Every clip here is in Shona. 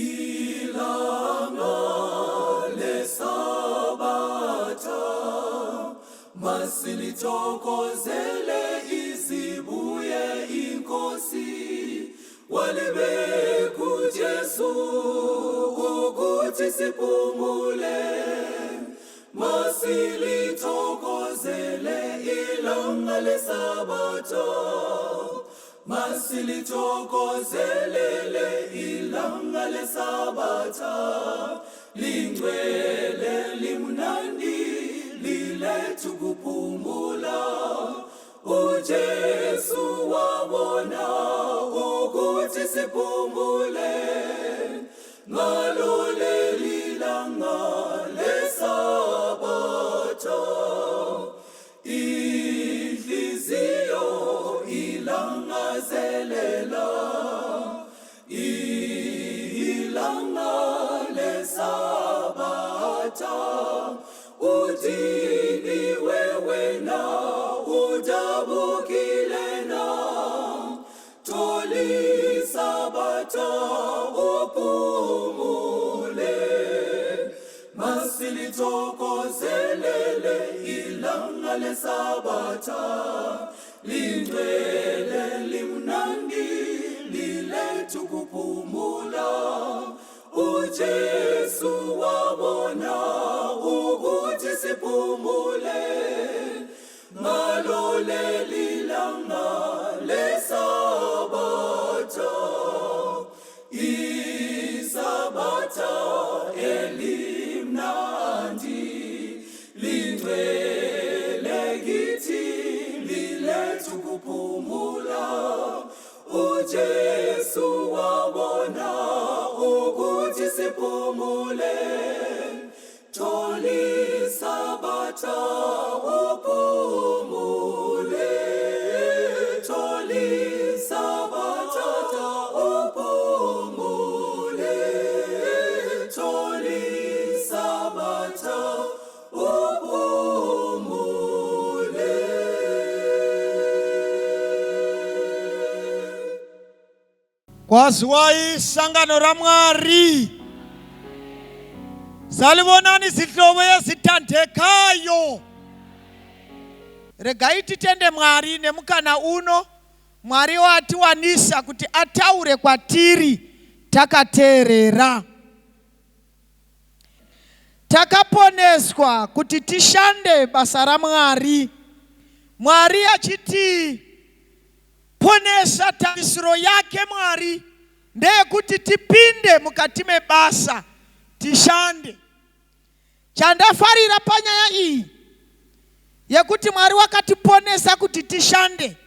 Ilanga leSabatha masilithokozele izibuye inkosi walibeka uJesu ukuthi siphumule masilithokozele ilanga leSabatha Masilithokozelele ilanga leSabatha, lingcwele limnandi liletha ukuphumula. UJesu wabona ukuthi siphumule ngalo leli langa leSabatha. Inhliziyo ilangazelela ilanga leSabatha udiniwe wena udabukile na Tholi Sabatha uphumule masilithokozelele ilanga leSabatha lingcwele limnandi liletha ukuphumula uJesu wabona ukuthi siphumule Ngalo leli langa leSabatha, iSabatha elimnandi lingcwele kithi liletha ukuphumula. UJesu wabona ukuthi siphumule. Tholi Sabatha uphumule Tholi Sabatha uphumule Tholi Sabatha uphumule. Kwaziwai sangano raMwari. Salibonani zihlobo ezithandekayo. Regai titende Mwari nemukana uno Mwari watiwanisa kuti ataure kwatiri takateerera. Takaponeswa kuti tishande basa raMwari. Mwari achiti Ponesa tarisiro yake Mwari ndeyekuti tipinde mukati mebasa tishande. Chandafarira panyaya iyi yekuti Mwari wakatiponesa kuti tishande,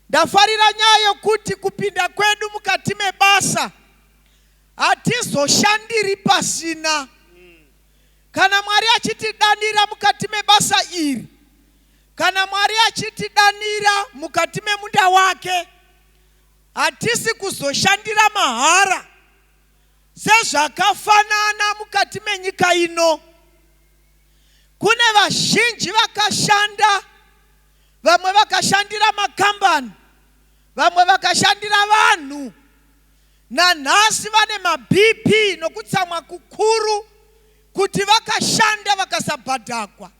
ndafarira nyaya yokuti kupinda kwedu mukati mebasa hatizoshandiri pasina. Kana Mwari achitidanira mukati mebasa iri, Kana Mwari achitidanira mukati memunda wake, hatisi kuzoshandira mahara sezvakafanana mukati menyika ino. Kune vazhinji vakashanda, vamwe vakashandira makambani, vamwe vakashandira vanhu, nanhasi vane maBP nokutsamwa kukuru kuti vakashanda vakasabhadhagwa.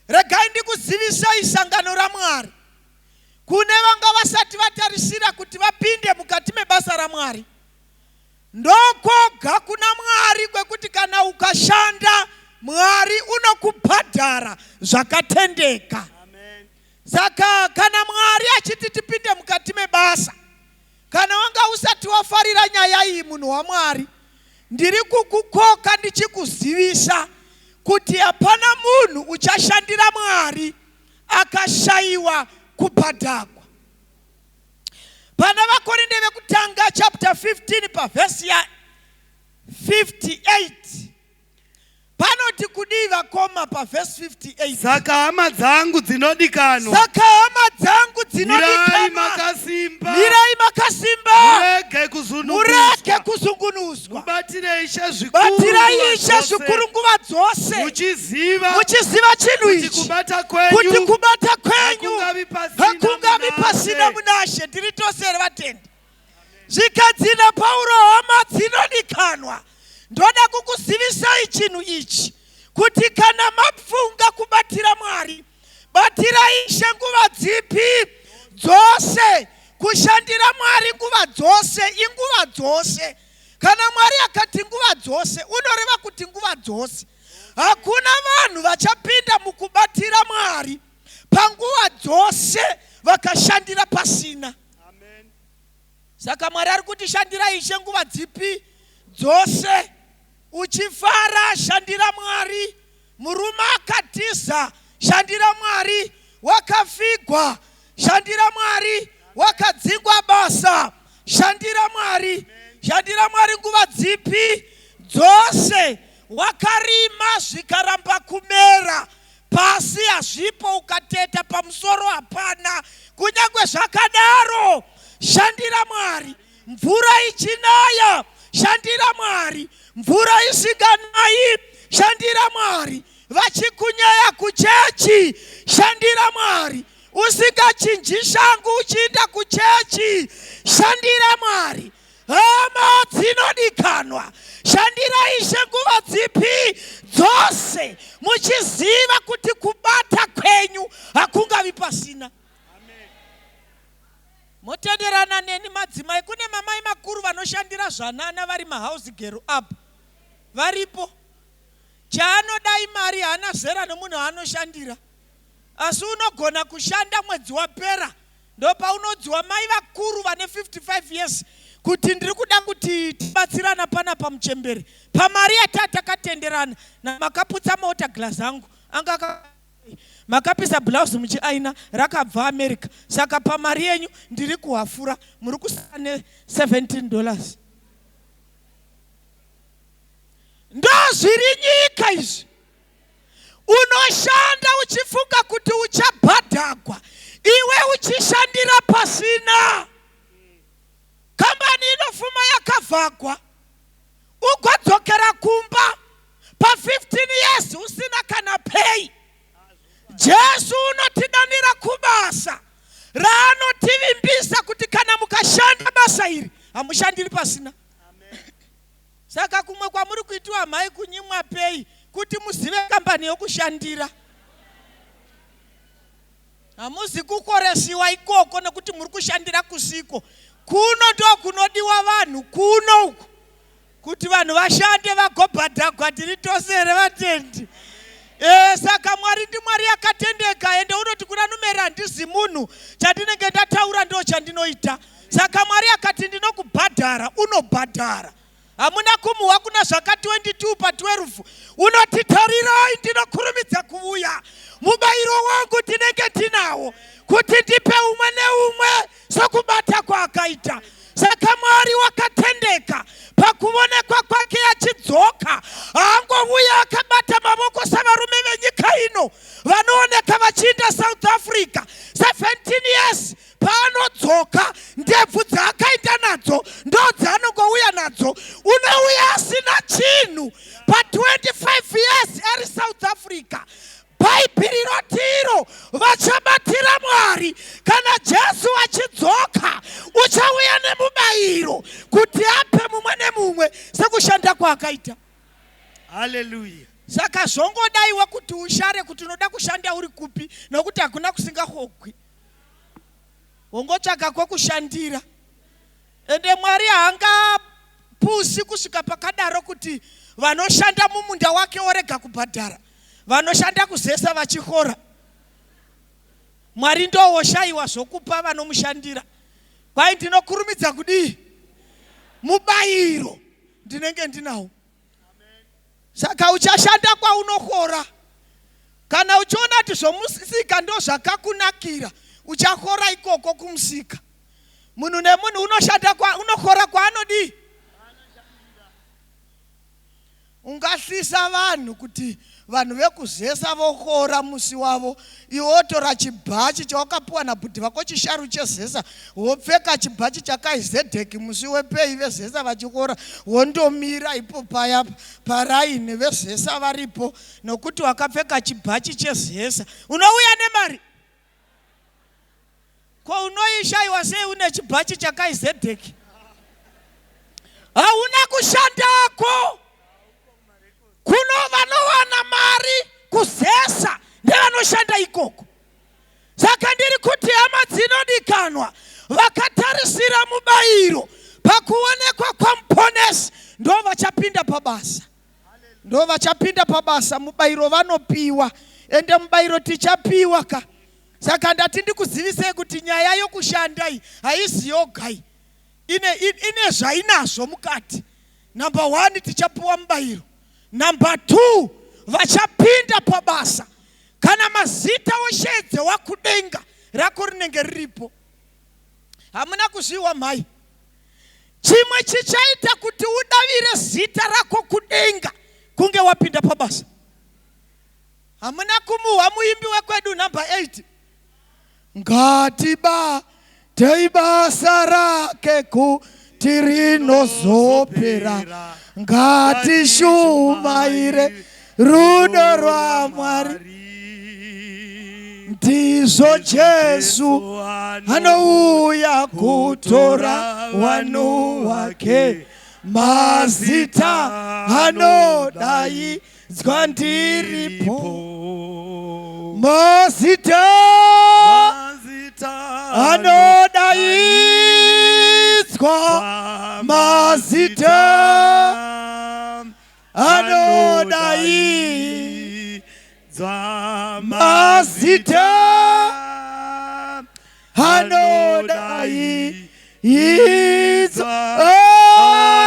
Regai ndikuzivisei sangano raMwari kune vanga vasati vatarisira kuti vapinde mukati mebasa raMwari. Ndokwoga kuna Mwari kwekuti kana ukashanda Mwari unokubhadhara zvakatendeka. Saka kana Mwari achiti tipinde mukati mebasa, Kana wanga usati wafarira nyaya iyi munhu waMwari, ndiri kukukoka ndichikuzivisa kuti hapana munhu uchashandira Mwari akashayiwa kubhadhagwa. Pana VaKorinde vekutanga chapter 15 pavhesi ya 58 Panoti kudii vakoma pavhesi 58? Saka hama dzangu dzinodikanwa, Saka hama dzangu mirai dzinodikanwa, makasimba, mirai makasimba, murege murege kuzununguswa, kuzungunuswa. mubatire Ishe zvikuru Batirai nguva Ishe dzose, zvikuru nguva dzose, muchiziva muchiziva chinhu kuti ichi, kubata kuti kwenyu kubata kwenyu hakungavi pasina hakungavi pasina munashe. munashe. Tiri tose here vatendi? Zvikanzi naPauro, hama dzinodikanwa. Ndoda kukuzivisai chinhu ichi kuti kana mafunga kubatira Mwari, batirai Ishe nguva dzipi dzose. Kushandira Mwari nguva dzose inguva dzose. Kana Mwari akati nguva dzose, unoreva kuti nguva dzose. Hakuna vanhu vachapinda mukubatira Mwari panguva dzose vakashandira pasina. Amen. Saka Mwari ari kuti shandira Ishe nguva dzipi dzose. Uchifara shandira Mwari. Murume akatiza shandira Mwari. Wakafigwa shandira Mwari. Wakadzingwa basa shandira Mwari. Shandira Mwari nguva dzipi dzose. Wakarima zvikaramba kumera Pasi hazvipo ukateta pamusoro hapana. Kunyange zvakadaro, shandira Mwari. Mvura ichinaya, shandira Mwari. Mvura isinganayi, shandira Mwari. Vachikunyaya kuchechi, shandira Mwari. Usingachinji shangu uchiinda kuchechi, shandira Mwari. Hama dzinodikanwa, shandirai Ishe nguva dzipi dzose, muchiziva kuti kubata kwenyu hakungavi pasina. Motenderana neni madzimai, kune mamai makuru vanoshandira zvanana vari mahouse girl up varipo. Chaanoda imari, haana zera nomunhu aanoshandira. Asi unogona kushanda mwedzi wapera Ndopaunodziwa mai vakuru vane 55 years kuti ndiri kuda kuti tibatsirana panapa muchembere pamari yataa takatenderana makaputsa mota glass angu anga makapisa blouse muchiaina rakabva America saka pamari yenyu ndiri kuhafura muri kusara ne 17 dollars. Ndozviri nyika izvi. Unoshanda uchifunga kuti uchabhadhagwa iwe uchishandira pasina. Kambani inofuma yakavhagwa ugodzokera kumba pa 15 years usina kana pay. Jesu unotidanira kubasa raanotivimbisa kuti kana mukashanda basa iri hamushandiri pasina. Saka kumwe kwamuri kuitiwa mhai kunyimwa pay kuti muzive kambani yokushandira. Hamuzi kukoresiwa ikoko nekuti muri kushandira kusiko. Kuno ndokunodiwa vanhu kuno uku kuti vanhu vashande vagobhadhagwa tiri tose here vatendi? E, saka Mwari ndiMwari akatendeka ende unoti kuna numeri handizi munhu chandinenge ndataura ndo chandinoita. Saka Mwari akati ndinokubhadhara, unobhadhara. Hamuna kumuhwa kuna zvaka 22 pa 12 unoti tarirai ndinokurumidza kuvuya, mubayiro wangu ndinenge ndinawo kuti ndipe umwe neumwe sokubata kwaakaita. Saka Mwari wakatendeka pakuvonekwa kwake achidzoka, haangovuya akabata mavoko savarume venyika ino vanooneka vachiinda South Africa 17 years Paanodzoka, ndebvu dzaakaenda nadzo ndodzaanongouya nadzo. Unouya asina chinhu pa25 years ari South Africa. Bhaibheri roti iro vachabatira Mwari. Kana Jesu achidzoka, uchauya nemubayiro kuti ape mumwe nemumwe sekushanda kwaakaita. Haleluya. Saka zvongodaiwa kuti ushare kuti unoda kushanda uri kupi nokuti hakuna kusingahogwi. Wongotsvaga kwekushandira. Ende Mwari haangapusi kusvika pakadaro kuti vanoshanda mumunda wake orega kubhadhara vanoshanda kuzesa vachihora. Mwari ndowoshayiwa zvokupa vanomushandira. Kwai ndinokurumidza kudii? Mubayiro ndinenge ndinawo. Saka uchashanda kwaunohora. Kana uchiona kuti zvomusika ndozvakakunakira, uchahora ikoko kumusika. Munhu nemunhu unoshanda kwa unohora kwaanodii? Ungahlisa vanhu kuti vanhu vekuzesa vohora musi wavo iwe wotora chibhachi chawakapiwa nabhudhi vako chisharu chezesa wopfeka chibhachi chakaizedheki musi wepei vezesa vachikora wondomira ipo paya paraini vezesa varipo nokuti wakapfeka chibhachi chezesa unouya nemari ko unoishaiwa sei une chibhachi chakaizedheki hauna kushandako. mubayiro pakuonekwa kwamuponesi ndo vachapinda pabasa ndo vachapinda pabasa mubayiro vanopiwa ende mubayiro tichapiwa ka saka ndati ndikuzivisei kuti nyaya yokushanda iyi haizi yoga iyi ine, ine zvainazvo mukati number one tichapiwa mubayiro number two vachapinda pabasa kana mazita osheedze wakudenga rako rinenge riripo hamuna kuzviwa mhai chimwe chichaita kuti udavire zita rako kudenga kunge wapinda pabasa hamuna kumuhwa muimbi wekwedu number 8 Ngatibatei basa rake kuti rinozopera, ngatishumaire rudo rwaMwari. Ndizvo Jesu anouya kutora wanu wake, mazita anodai Dzwa ndiripo mazita anodaidzwa mazita anodaidzwa mazita anodaidzwa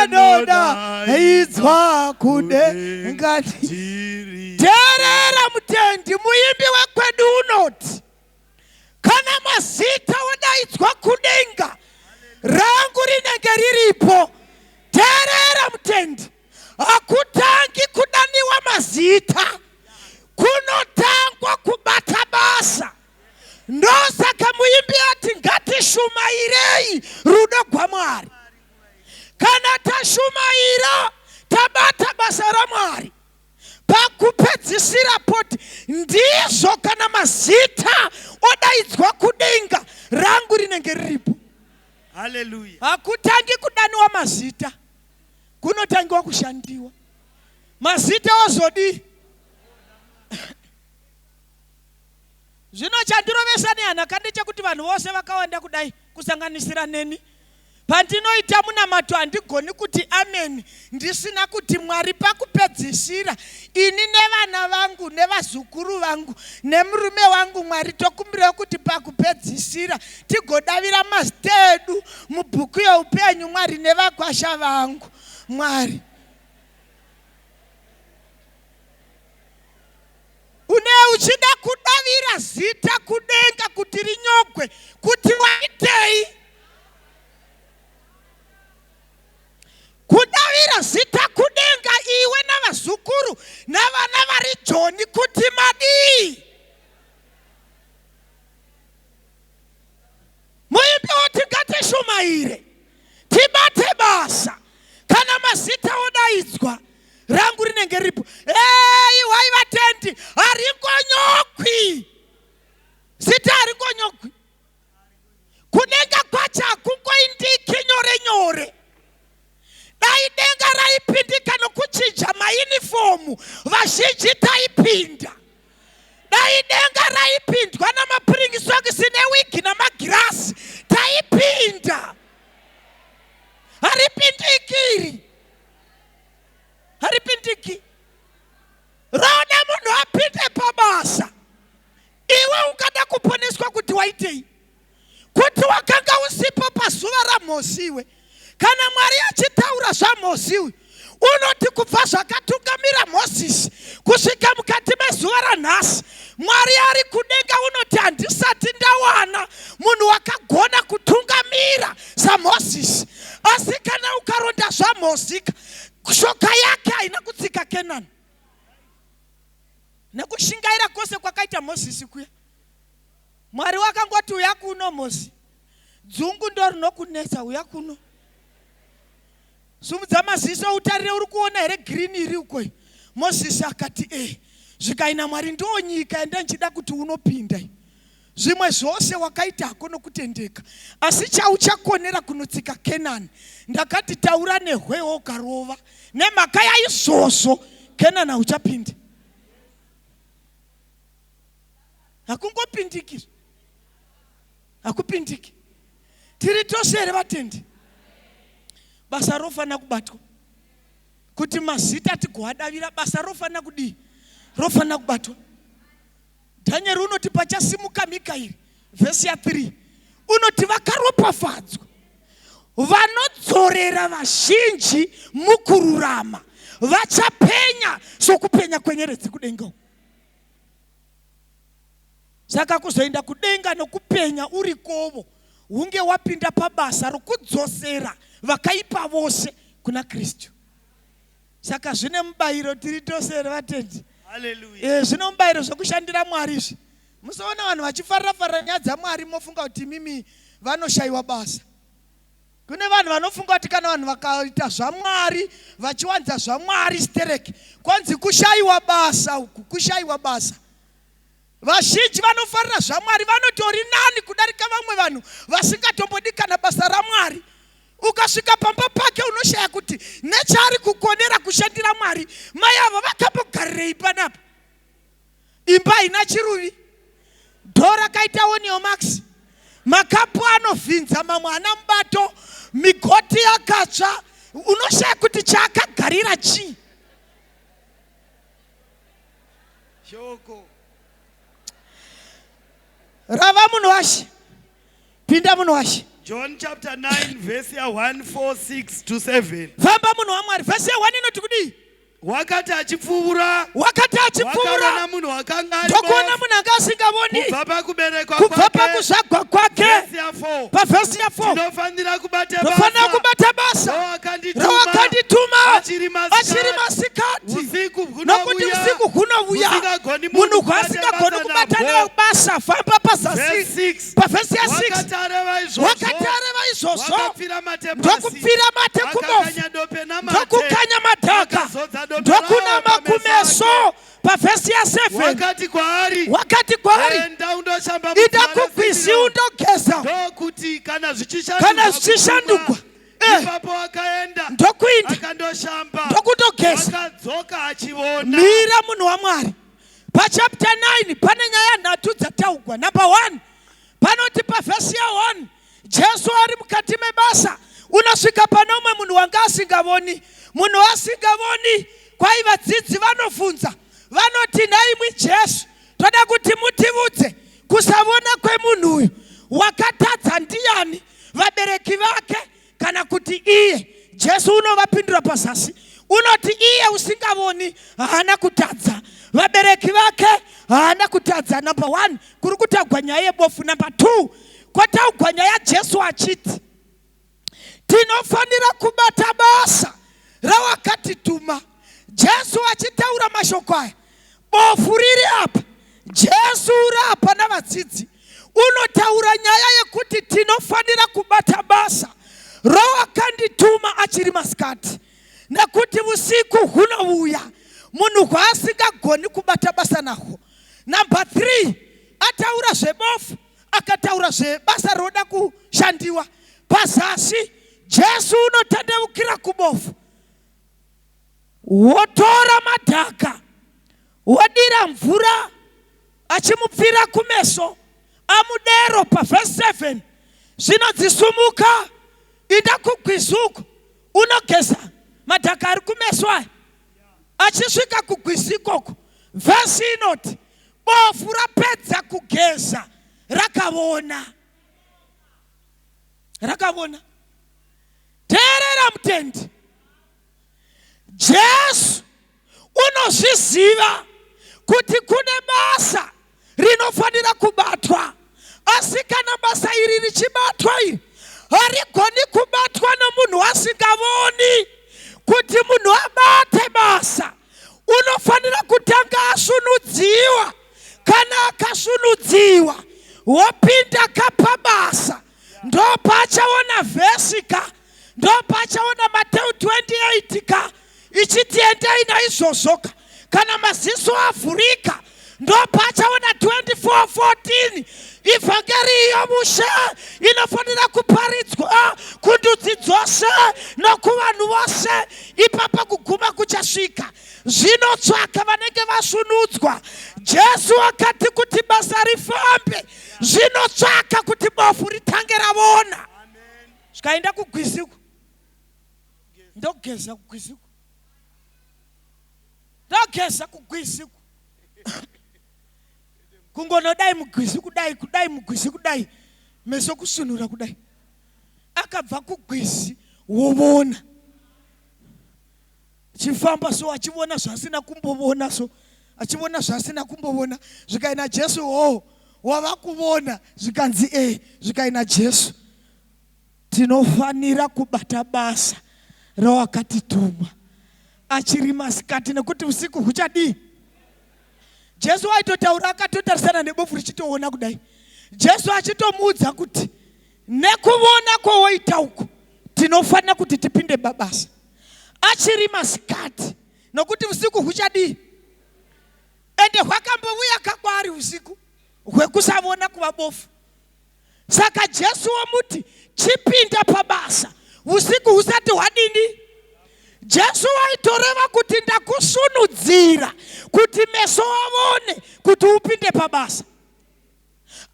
anodaidzwa kudenga teerera mutendi muimbi wekwedu unoti kana mazita odaidzwa kudenga rangu rinenge riripo teerera mutendi hakutangi kudaniwa mazita kunotangwa kubata basa Ndosaka muimbi ati ngatishumairei rudo gwaMwari. Kana tashumaira tabata basa raMwari, pakupedzisira poti ndizvo kana mazita odaidzwa kudenga rangu rinenge riripo. Haleluya. Hakutangi kudaniwa mazita, kunotangiwa kushandiwa. Mazita ozodii? Zvino chandirovesa nehana ka ndechekuti vanhu vose vakawanda kudai kusanganisira neni pandinoita munamato handigoni kuti ameni ndisina kuti mwari pakupedzisira ini nevana vangu nevazukuru vangu nemurume wangu mwari tokumbirawo kuti pakupedzisira tigodavira mazita edu mubhuku yeupenyu mwari nevakwasha vangu mwari Une uchida kudavira zita kudenga kuti rinyogwe kuti waitei? Kudavira zita kudenga iwe navazukuru navana vari Joni kuti madii? Muimbi woti ngatishumaire tibate basa kana mazita odaidzwa rangu rinenge riripo. Ei wai vatendi haringonyogwi zita haringonyogwi kudenga kwacho hakungoindiki nyore nyore dai denga raipindika nokuchinja mayunifomu vazhinji taipinda dai denga raipindwa namapiringisokisi newigi namagirasi taipinda haripindiki iri haripindiki roda munhu apinde pabasa iwe ungada kuponeswa kuti waitei kuti wakanga usipo pazuva raMosi iwe. Kana Mwari achitaura zvaMosi uyu, unoti kubva zvakatungamira Mozisi kusvika mukati mezuva ranhasi, Mwari ari kudenga unoti handisati ndawana munhu wakagona kutungamira saMozisi. Asi kana ukaronda zvaMozika, shoka yake haina kutsika Kenani. Nekushingaira kwose kwakaita Mozisi kuya Mwari wakangoti uya kuno Mosi, dzungu ndo rinokunetsa, uya kuno. Sumudza maziso utarire, uri kuona here green iri uko? Mozisi akati eh, zvikaina Mwari ndo nyika yanda ndichida kuti unopinda. Zvimwe zvose wakaita hako nokutendeka, asi chauchakonera kunotsika Kenani. Ndakati taura nehwewo ukarova. Nemhaka yaizvozvo Kenani hauchapindi. Hakungopindiki, hakupindiki. Tiri tose here vatendi? Basa rofanira kubatwa kuti mazita tigoadavira. Basa rofanira kudii? Rofanira kubatwa. Dhanieri unoti pachasimuka Mikaeri, vhesi ya 3 unoti vakaropafadzwa vanodzorera vazhinji mukururama, vachapenya sokupenya kwenyeredzi kudenga uku. Saka kuzoenda kudenga nokupenya uri kovo hunge wapinda pabasa rokudzosera vakaipa vose kuna Kristu. Saka zvine mubayiro tiri tose here vatendi? Hallelujah. Eh, zvine mubayiro zvekushandira Mwari izvi. Musaona vanhu vachifarira farira nyaya dzaMwari mofunga kuti mimi vanoshayiwa basa. Kune vanhu vanofunga kuti kana vanhu vakaita zvaMwari vachiwanza zvaMwari stereki kwanzi kushayiwa basa uku, kushayiwa basa. Vazhinji vanofarira zvaMwari vanotori nani kudarika vamwe vanhu vasingatombodi kana basa raMwari. Ukasvika pamba pake unoshaya kuti nechaari kukonera kushandira Mwari, mai ava vakambogarirei panapa? Imba haina chiruvi, dhoo rakaita oniomax, makapu anovhinza mamwe ana mubato, migoti yakatsva, unoshaya kuti chaakagarira chii? Shoko. Rava munhu washe. Pinda munhu washe. John chapter 9 verse ya 1 4 6 to 7. Famba munhu waMwari. Verse ya 1 inoti kudii? Wakati achipfuura, Wakati achipfuura wakaona munhu wakanga ari ndokuona bofu munhu anga asingavoni kubva pakuberekwa kubva kwake. pakuzvagwa kwake. Verse ya 4. Pavhesi ya 4 Tinofanira kubata tofanira basa kubata basa rawakandituma rawakandituma achiri masikati. achiri masikati, Usiku nokuti hunovuya, usiku hunovuya husingagoni munhu munhu hwaasingagoni kubata kubata nabwo. nebasa. Famba pazasi Verse 6. pavhesi ya 6. Wakati areva izvozvo, Wakati areva izvozvo, wakapfira mate pasi, ndokupfira mate kubofu, akakanya dope namate, ndokukanya madhaka, akazodza dope ndokunama rawo pameso kumeso. Pavhesi ya 7 Wakati kwaari, wakati kwaari, enda undoshamba ida mudziva kugwizi raSiloa. undogeza, Ndokuti kana zvichishandurwa kana zvichishandugwa kutumwa, ipapo akaenda ndokuinda akandoshamba, ndokundogeza, akadzoka achivona. Mira munhu waMwari. Pachapter 9 pane nyaya nhatu dzataugwa. Number 1 panoti pavhesi ya 1 Jesu ari mukati mebasa unosvika pane umwe munhu wanga asingavoni. Munhu asingavoni kwai vadzidzi vanovhunza vanoti, nhaimwi Jesu, toda kuti mutivudze kusavona kwemunhu uyu wakatadza ndiyani, vabereki vake kana kuti iye? Jesu unovapindura pazasi unoti, iye usingavoni haana kutadza, vabereki vake haana kutadza. Number 1 kuri kutagwa nyaya yebofu. Number 2 kwataugwa nyaya Jesu achiti tinofanira kubata basa rawakatituma. Jesu achitaura mashoko aya, bofu riri apa, Jesu uri apa navadzidzi, unotaura nyaya yekuti tinofanira kubata basa rawakandituma achiri masikati, nekuti usiku hunovuya munhu hwaasingagoni kubata basa nahwo. Number 3 ataura zvebofu, akataura zvebasa roda kushandiwa. Pazasi Jesu unotendeukira kubofu, wotora madhaka, wodira mvura achimupfira kumeso, amudero. Pavhesi 7 zvinodzisumuka, inda kugwizi uko unogeza madhaka ari kumeso aya. Achisvika kugwizi ikoko, vhesi inoti bofu rapedza kugeza rakavona. Rakavona. Teerera mutendi, Jesu unozviziva kuti kune basa rinofanira kubatwa, asi kana basa iri richibatwa iri harigoni kubatwa nomunhu asingavoni. Kuti munhu abate basa unofanira kutanga asvunudziwa. Kana akasvunudziwa wopinda kapa basa, ndopaachaona vhesi ka, ndopaachaona Mateu 28 ka ichiti endai naizvozvo ka. Kana maziso avhurika ndopaachaona 24:14, ivhangeri yomushe inofanira kuparidzwa kundudzi dzose nokuvanhu vose, ipapa kuguma kuchasvika. Zvinotsvaka vanenge vasvunudzwa. Jesu akati kuti basa rifambe zvinotsvaka kuti bofu ritange ravona. Zvikaenda kugwizi uku. Ndogeza kugwiziku. Ndogeza kugwiziku. Kungonodai mugwizi kudai kudai mugwizi kudai meso kusunura kudai. Akabva kugwizi wovona. Chifamba so achivona zvaasina kumbovona so achivona zvaasina kumbovona zvikaina Jesu hoo wava kuvona zvikanzi e zvikaina Jesu tinofanira kubata basa rawakatituma achiri masikati nekuti usiku huchadii Jesu aitotaura akatotarisana nebofu richitoona kudai Jesu achitomuudza kuti nekuvona kwowoita uku tinofanira kuti tipinde babasa achiri masikati nokuti usiku huchadii ende hwakambovuya kakwaari usiku hwekusavona kuva bofu saka jesu womuti chipinda pabasa usiku husati hwadini jesu waitoreva kuti ndakusunudzira kuti meso avone kuti upinde pabasa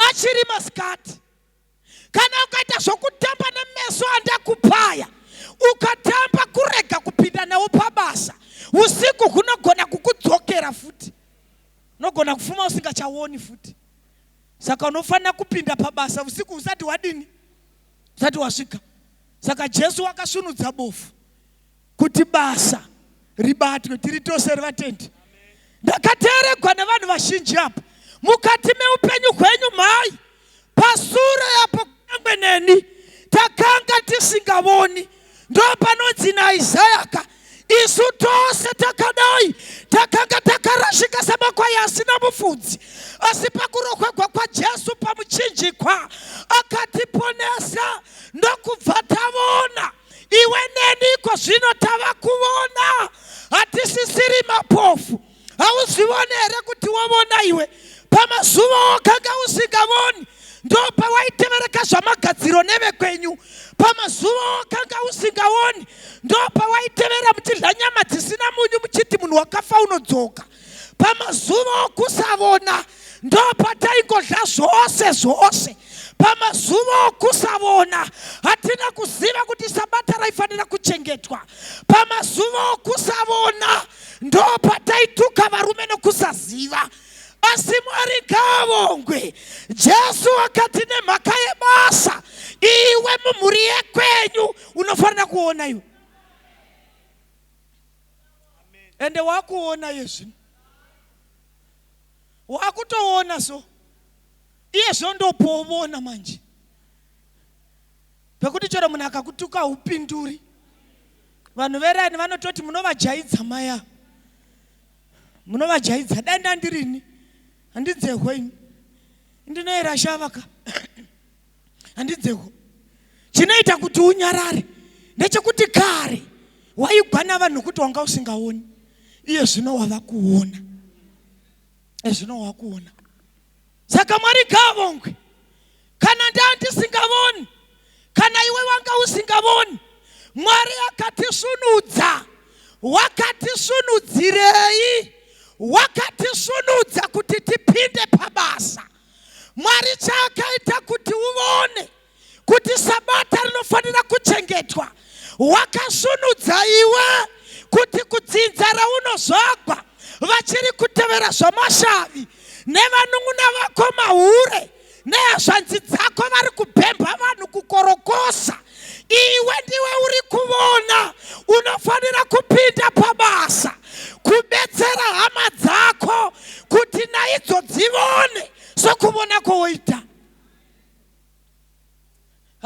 achiri masikati Kana ukaita zvokutamba nemeso andakupaya, ukatamba kurega kupinda nawo pabasa, usiku hunogona kukudzokera futi. Unogona kufuma usingachaoni futi. Saka unofanira kupinda pabasa usiku usati wadini? Usati wasvika. Saka Jesu wakasvinudza bofu kuti basa ribatwe. Tiri tose ri vatendi. Ndakateeregwa nevanhu vazhinji apa mukati meupenyu hwenyu mhai pasure apo kunyangwe neni takanga tisingavoni ndopanonzi naIsaya isu tose takadai takanga takarashika semakwai asina mufudzi asi pakurohwegwa kwaJesu pamuchinjikwa akatiponesa ndokubva tavona Iwe neni iko zvino tava kuvona, hatisisiri mapofu. Hauzvivoni here kuti wovona iwe? Pamazuva wakanga usingavoni ndopawaitevereka zvamagadziro nevekwenyu. Pamazuva wakanga usingaoni ndopawaitevera muchidya nyama dzisina munyu muchiti munhu wakafa unodzoka. Pamazuva okusavona ndopataingodya zvose zvose. Pamazuva okusavona hatina kuziva kuti sabata raifanira kuchengetwa. Pamazuva okusavona ndopataituka varume nokusaziva. Asi Mwari ngaavongwe, Jesu akati nemhaka yebasa iwe mumhuri yekwenyu unofanira kuona iwe. Ende wakuona iye zvino, wakutoona so iye zvino ndopoovona manje pekuti chero munhu akakutuka haupinduri. Vanhu veraini vanototi munovajaidza maya, munovajaidza. Dai ndandirini handidzehwe ini, ndinoera shava ka handidzehwe. Chinoita kuti unyarare ndechekuti kare waigwa navanhu kuti wanga usingaoni, iye zvino wava kuona, iye zvino wakuona. Saka Mwari ngaavongwe. Kana ndandisingavoni, kana iwe wanga usingavoni, Mwari akatisvunudza. Wakatisvunudzirei? Wakatisvunudza kuti tipinde pabasa. Mwari chaakaita kuti uvone kuti sabata rinofanira kuchengetwa wakasvinudza iwe kuti kudzinza raunozvagwa vachiri kutevera zvamashavi nevanun'una vako mahure nehazvanzi dzako vari kubhemba vanhu kukorokosa iwe ndiwe uri kuvona unofanira kupinda pabasa kubetsera hama dzako kuti naidzo dzivone sokuvona kwowoita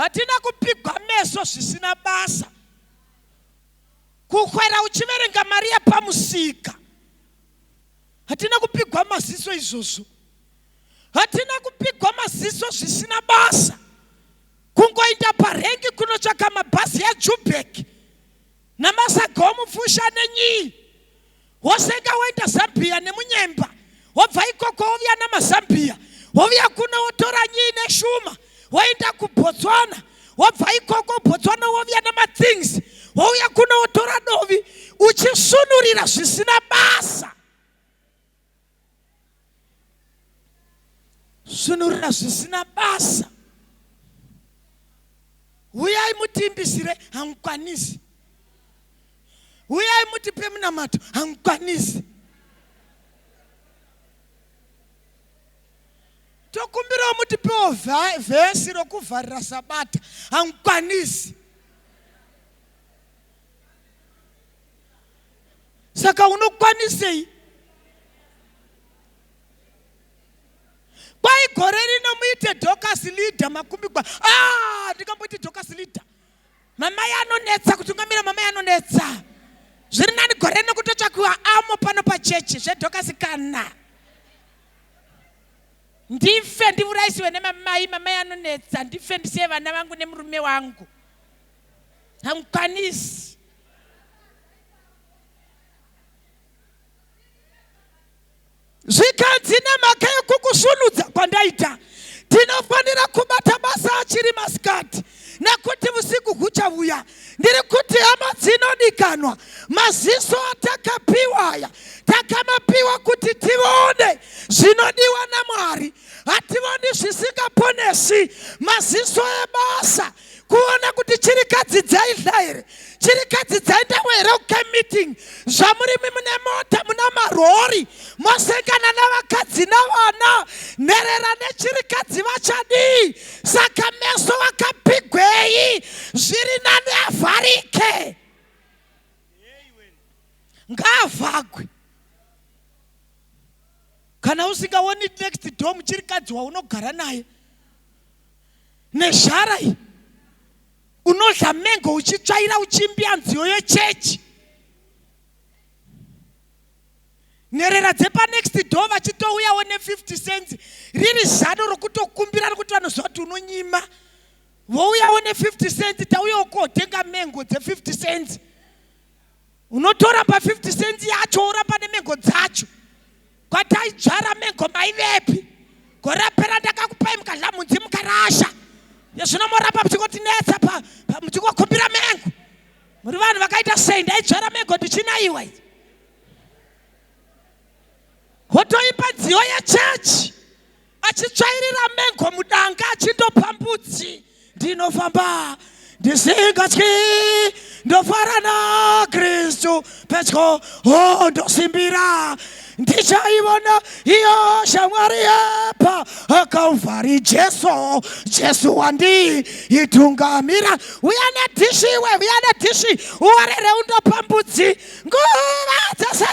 Hatina kupigwa meso zvisina basa. Kukwera uchiverenga mari yepamusika. Hatina kupigwa maziso izvozvo. Hatina kupigwa maziso zvisina basa. Kungoinda parengi kunotsvaka mabhazi eJubek namasaga omupfusha nenyii. Wosenga woenda Zambia nemunyemba wobva ikoko wovuya namazambia wovuya kuno wotora nyii neshuma woenda kuBotswana wobva ikoko Botswana wovuya nemathings wouya kuno wotora dovi uchisunurira zvisina basa sunurira zvisina basa huyai mutiimbisire hamukwanisi. mutipe munamato, hamukwanisi. Tokumbirawo mutipewo vhesi rokuvharira Sabata, hamukwanisi. Saka unokwanisei? Kwai gore rino muite Dorcas leader makumbigwa. Ah, ndingamboiti Dorcas leader. Mamai anonetsa kutungamira, mamai anonetsa. Zviri nani gore rino kutotsvakiwa amo pano pachechi zveDorcas kana. Ndife ndiurayisiwe nemamai, mamai anonetsa, ndife ndisiye vana vangu nemurume wangu. Hamukwanisi. Zvikanzi nemhaka yekukusvunudza kwandaita, tinofanira kubata basa achiri masikati, nekuti vusiku huchavuya. Ndiri kuti hama dzinodikanwa, maziso atakapiwa aya takamapiwa kuti tivone zvinodiwa naMwari. Hativoni zvisingaponesi. Maziso ebasa kuona kuti chirikadzi dzaidla here, chirikadzi dzaendawo here kucamp meeting. Zvamurimi mune mota, muna marori, mosengana navakadzi navana, nherera nechirikadzi vachadii? Saka meso akapigwei? Zviri nani avharike, ngaavhagwe. Kana usingaoni next door muchirikadzi waunogara naye nezhara iyi, unodla mengo uchitsvaira uchimbia nziyo yechechi, nherera dzepanext door vachitouyawo ne50 cents, riri zano rokutokumbira rokuti vanoziva kuti unonyima, vouyawo ne50 cents, tauyawo kotenga mengo dze50 cents. Unotoramba 50 cents yacho, woramba nemengo dzacho. Kwataidzvara mengo maivepi? Gore rapera ndakakupai mukadla mhunzi mukarasha, zvino moramba muchingotinetsa muchingokumbira mengo. Muri vanhu vakaita sei? Ndaidzvara mengo ndichinaiwa idzi. Wotoimba nziyo yechechi achitsvairira mengo mudanga achindopa mbudzi. Ndinofamba ndisingatyi, ndofara naKristu pedyo, o ndosimbira, ndichaivona iyo shamwari yepa Kalvari. Jesu, Jesu wandiitungamira. Uya nedhishi iwe, uya nedhishi uwarere undopa mbudzi nguva dzese.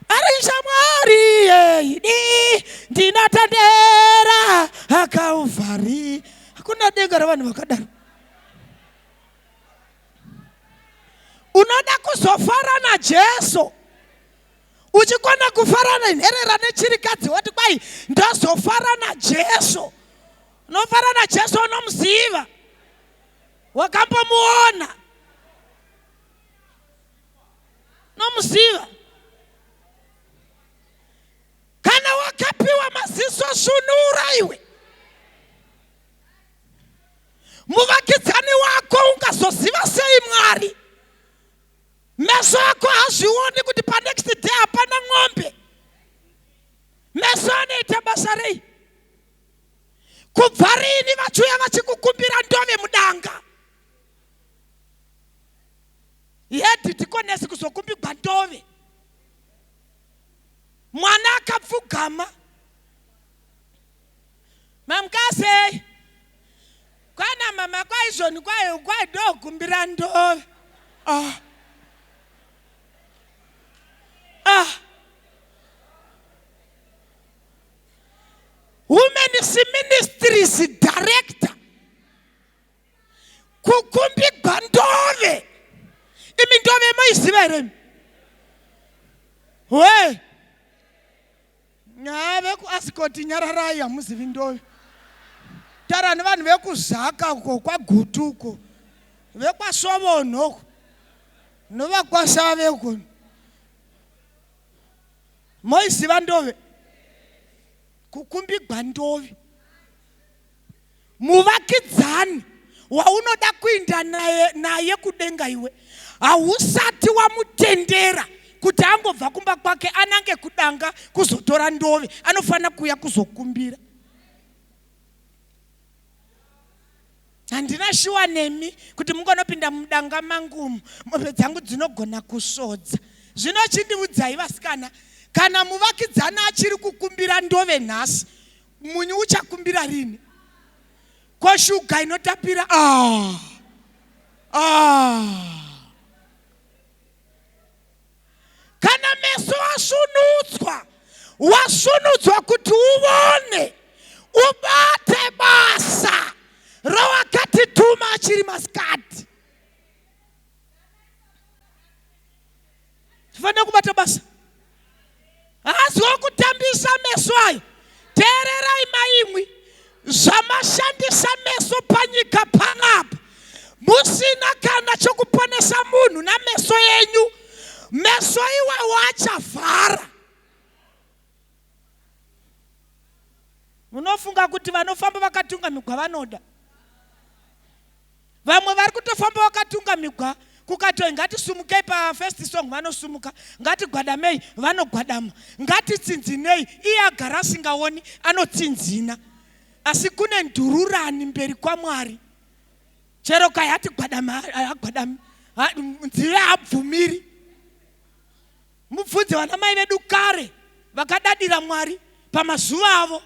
Ari shamwari yeidi, ndinotendera aKalvari. Hakuna denga ravanhu vakadaro. Unoda kuzofara naJesu uchikona kufara nenherera nechirikadzi, woti kwai ndozofara naJesu. Unofara naJesu unomuziva, wakambomuona, unomuziva. Kana wakapiwa maziso, svunura iwe. Muvakidzani wako ungazoziva sei Mwari? Meso ako hazvioni kuti panext day hapana ng'ombe. Meso anoita basa rei? Kubva rini vachiuya vachikukumbira ndove mudanga? Yedhi tikonesi kuzokumbigwa ndove. Mwana akapfugama, mamukasei kwana mama kwaizvoni kwayo kwaidokumbira ndove. Ah. Ah. Women's Ministries director kukumbigwa ndove. Imi ndove moiziva here imi? We nyaya vekuasikoti, nyararai, hamuzivi ndove. Tara nevanhu vekuzaka uko kwaGutu uko, vekwasovonho uko novakwasave uko, moiziva ndove. Kukumbigwa ndove, muvakidzani waunoda kuinda naye, naye kudenga, iwe hausati wamutendera kuti angobva kumba kwake anange kudanga kuzotora ndove. Anofanira kuuya kuzokumbira. Handina shuwa nemi kuti mungonopinda mudanga mangu umu, mombe dzangu dzinogona kusvodza. Zvino chindiudzai vasikana, kana muvakidzani achiri kukumbira ndove nhasi, munyu uchakumbira rini? Ko shuga inotapira? Ah! Ah! Kana meso asvunudzwa, wasvunudzwa kuti uvone, ubate basa rawakatituma achiri masikati. Tifanira kubata basa. Haazi wokutambisa meso ayo. Teererai maimwi, zvamashandisa meso panyika panapa, musina kana chokuponesa munhu nameso enyu, meso iwawo achavhara. Munofunga kuti vanofamba vakatungamigwa vanoda? Vamwe vari kutofamba vakatungamigwa kukatoi ngatisumukei pafirst song vanosumuka, ngatigwadamei vanogwadama, ngatitsinzinei iye agara asingaoni anotsinzina. Asi kune ndururani mberi kwaMwari, chero kai hatigwadama hagwadami, nzive habvumiri. Mubvunze vana mai vedu kare vakadadira Mwari pamazuva avo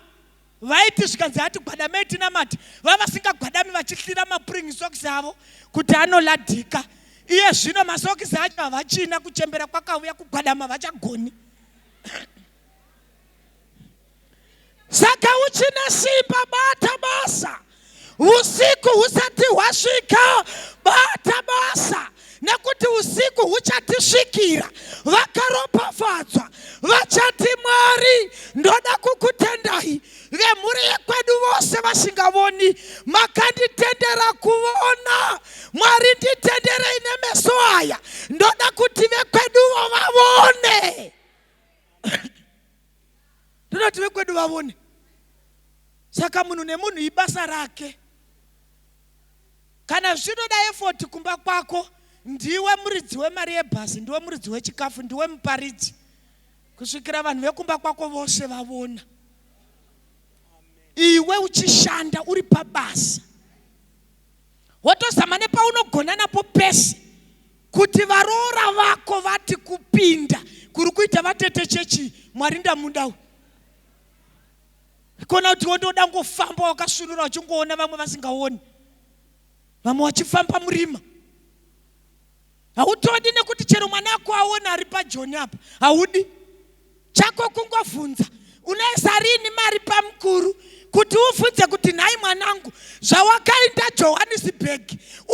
vaiti zvikanzi hatigwadamei tinamate, vavasingagwadami vachihlira mapuringi sokisi avo kuti anoladhika. Iye zvino masokisi acho havachina, kuchembera kwakauya, kugwadama vachagoni. Saka uchine simba, bata basa usiku husati hwasvika, bata basa nekuti usiku huchatisvikira. Vakaropafadzwa vachati, Mwari, ndoda kukutendai. Vemhuri yekwedu vose vasingavoni, makanditendera kuvona. Mwari, nditenderei nemeso aya, ndoda kuti vekweduvo vavone. Ndoda kuti vekwedu vavone. Saka munhu nemunhu ibasa rake. Kana zvichitoda effort kumba kwako, ndiwe muridzi wemari yebhazi, ndiwe muridzi wechikafu, ndiwe muparidzi, kusvikira vanhu vekumba kwako vose vavona. Iwe uchishanda uri pabasa, wotozama nepaunogona napo pese kuti varoora vako vati kupinda kuri kuita vatete chechi, Mwari ndamuda uyu. Kona kuti wondoda ngofamba wakasvinura uchingoona vamwe vasingaoni, vamwe vachifamba murima. Hautodi nekuti chero mwana ako aona ari pajoni apa, haudi. Chako kungovhunza, unoisa rini mari pamukuru kuti uvhunze kuti nhai mwanangu, zvawakainda Johannesburg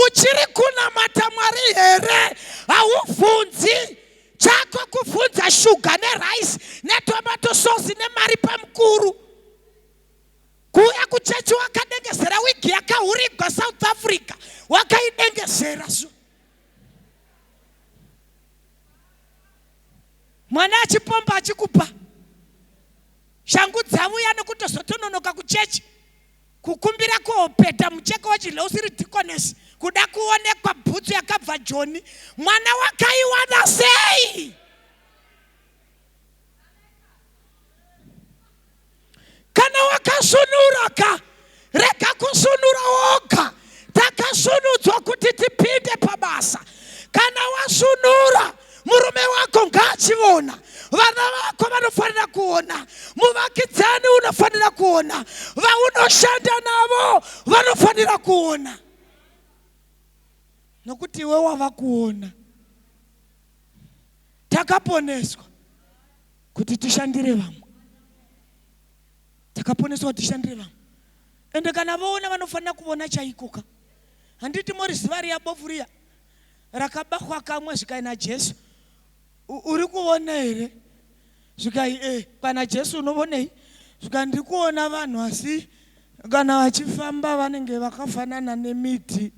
uchiri kunamata Mwari here? Hauvhunzi. Chako kuvhunza shuga nerice netomato sauce nemari pamukuru. Kuuya kuchechi wakadengezera wigi yakahurigwa South Africa, wakaidengezera so. Mwana achipomba achikupa shangu dzavuya nekutozotononoka kuchechi kukumbira koopeta mucheka wechidya usiri deaconess kuda kuonekwa bhutsu yakabva Joni. Mwana wakaiwana sei? Kana wakasunura ka, rega kusunura woga. Takasunudzwa kuti tipinde pabasa. Kana wasunura, murume wako ngaachivona, vana vako vanofanira kuona, muvakidzani unofanira kuona, vaunoshanda navo vanofanira kuona, nokuti iwe wava kuona. Takaponeswa kuti tishandire vamwe, takaponeswa kuti tishandire vamwe. Ende kana voona vanofanira kuvona chaikoka. Handiti moriziva riya bofu riya rakabahwa kamwe zvikai naJesu, uri kuona here? Zvikai e kana Jesu unovonei? Zvikai ndiri kuona vanhu, asi kana vachifamba vanenge vakafanana nemiti.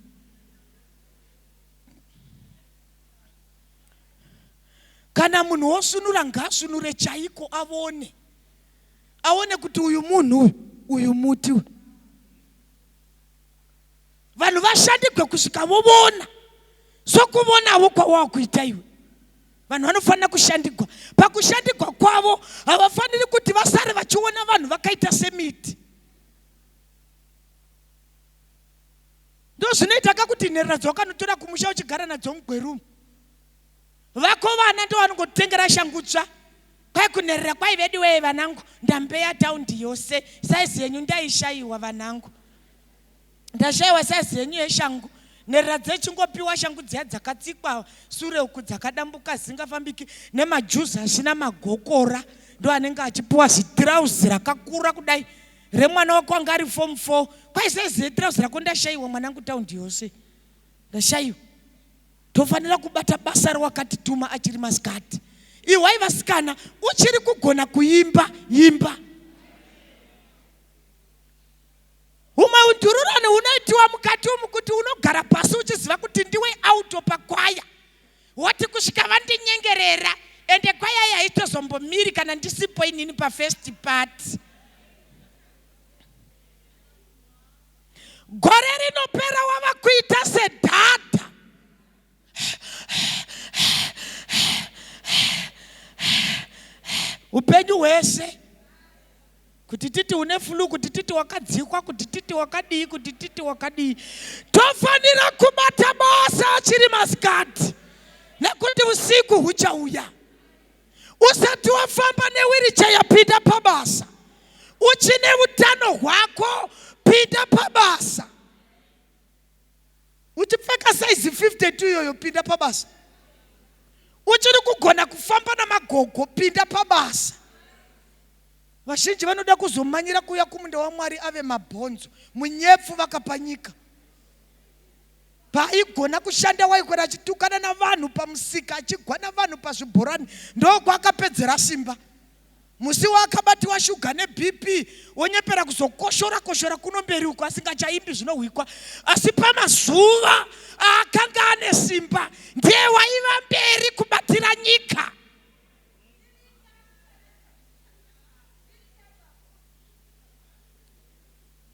Kana munhu wosvinura ngaasvinure chaiko, avone, aone kuti uyu munhu uyu muti uyu. Vanhu vashandigwe kusvika vovona sokuvonawo kwawakuita iwe. Vanhu vanofanira kushandigwa. Pakushandigwa kwavo havafaniri kuti vasare vachiona vanhu vakaita semiti. Ndozvinoita ka kuti nherera dzawakanotora kumusha uchigara nadzo mugweru vako vana ndovanongotengera shangu tsva. Kwai kunherera kwai veduwee vanangu ndambeya taundi yose saizi yenyu ndaishaiwa vanangu. Ndashaiwa saizi yenyu yeshangu. Nherera dzechingopiwa shangu dziya dzakatsikwa sure uku dzakadambuka zingafambiki nemajuzi asina magokora ndo anenge achipiwa zitirauzi rakakura kudai remwana wako anga ari form 4 kwai saizi yetirauzi rako ndashaiwa mwanangu taundi yose ndashaiwa. Tofanira kubata basa rawakatituma achiri masikati. Ihwai vasikana, uchiri kugona kuimba, imba. Humwe undururani hunoitiwa mukati umu kuti unogara pasi uchiziva kuti ndiwe auto pakwaya. Woti kusvika vandinyengerera ende kwaya iyi haitozombomiri kana ndisipo inini pafirst part. Gore rinopera wava kuita sedhadha. Upenyu hwese kuti titi une flu, kuti titi wakadzikwa, kuti titi wakadii, kuti titi wakadii. Tofanira kubata basa achiri masikati nekuti usiku huchauya. Usati wafamba newiricheya pinda pabasa. Uchine utano hwako pinda pabasa. Uchipfeka saizi 52 iyoyo pinda pabasa. Uchiri kugona kufamba namagogo pinda pabasa. Vazhinji vanoda kuzomanyira kuuya kumunda waMwari ave mabhonzo. Munyepfu vakapa nyika. Paaigona kushanda waikwera achitukana navanhu pamusika achigwa navanhu pazvibhorani ndokwaakapedzera simba. Musi waakabatiwa shuga neBP wonyepera kuzokoshora koshora kuno mberi uko asingachaimbi zvinohwikwa asi pamazuva aakanga ane simba ndiye waiva mberi kubatira nyika.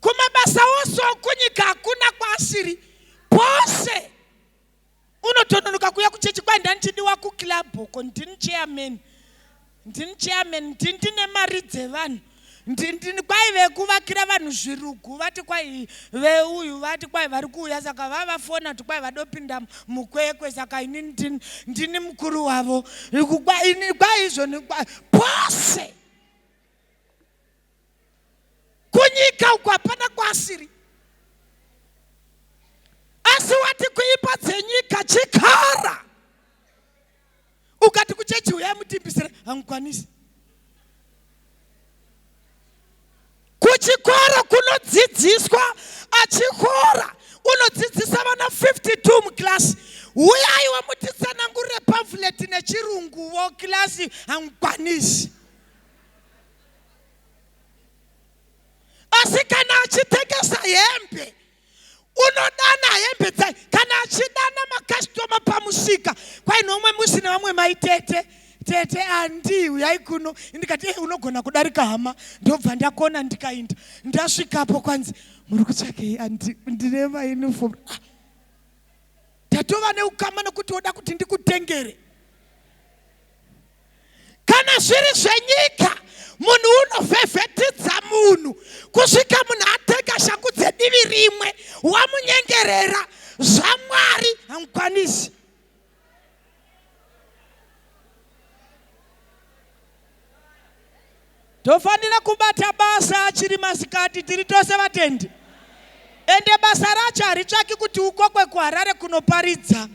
Kumabasa ose okunyika hakuna kwaasiri pose unotononoka kuuya kuchechi kwai ndandichidiwa kuclub uko ndini chairman ndini chairman ndini ndine mari dzevanhu ndini kwai vekuvakira vanhu zvirugu vati kwai veuyu vati kwai vari kuuya saka vavafona kuti kwai vadopinda mukwekwe saka ini ndini, ndini mukuru wavo kwai izvo pose Kunyika uko hapana kwaasiri. Asi wati kuimba dzenyika chikara. Ukati kuchechi uyai mutimbisire hamukwanisi. Kuchikoro kunodzidziswa achikora unodzidzisa vana 52 muklasi. Uyaiwo mutitsanangurire pamfuleti nechirunguwo klasi hamukwanisi. Asi kana achitengesa hembe unodana hembe dza kana achidana makastoma pamusika kwai nomwe musi nevamwe mai tete tete andi uyai kuno ndikati eh, unogona kudarika hama ndobva ndakona ndikainda ndasvikapo kwanzi muri kutsvakei andi ndine mauniform ah, tatova neukama nokuti woda kuti ndikutengere Kana zviri zvenyika, munhu unovhevhetidza munhu kusvika munhu atenga shangu dzedivi rimwe, wamunyengerera. ZvaMwari hamukwanisi. Tofanira kubata basa achiri masikati tiri tose vatendi. Ende basa racho haritsvaki kuti ukokwe kuHarare kunoparidza.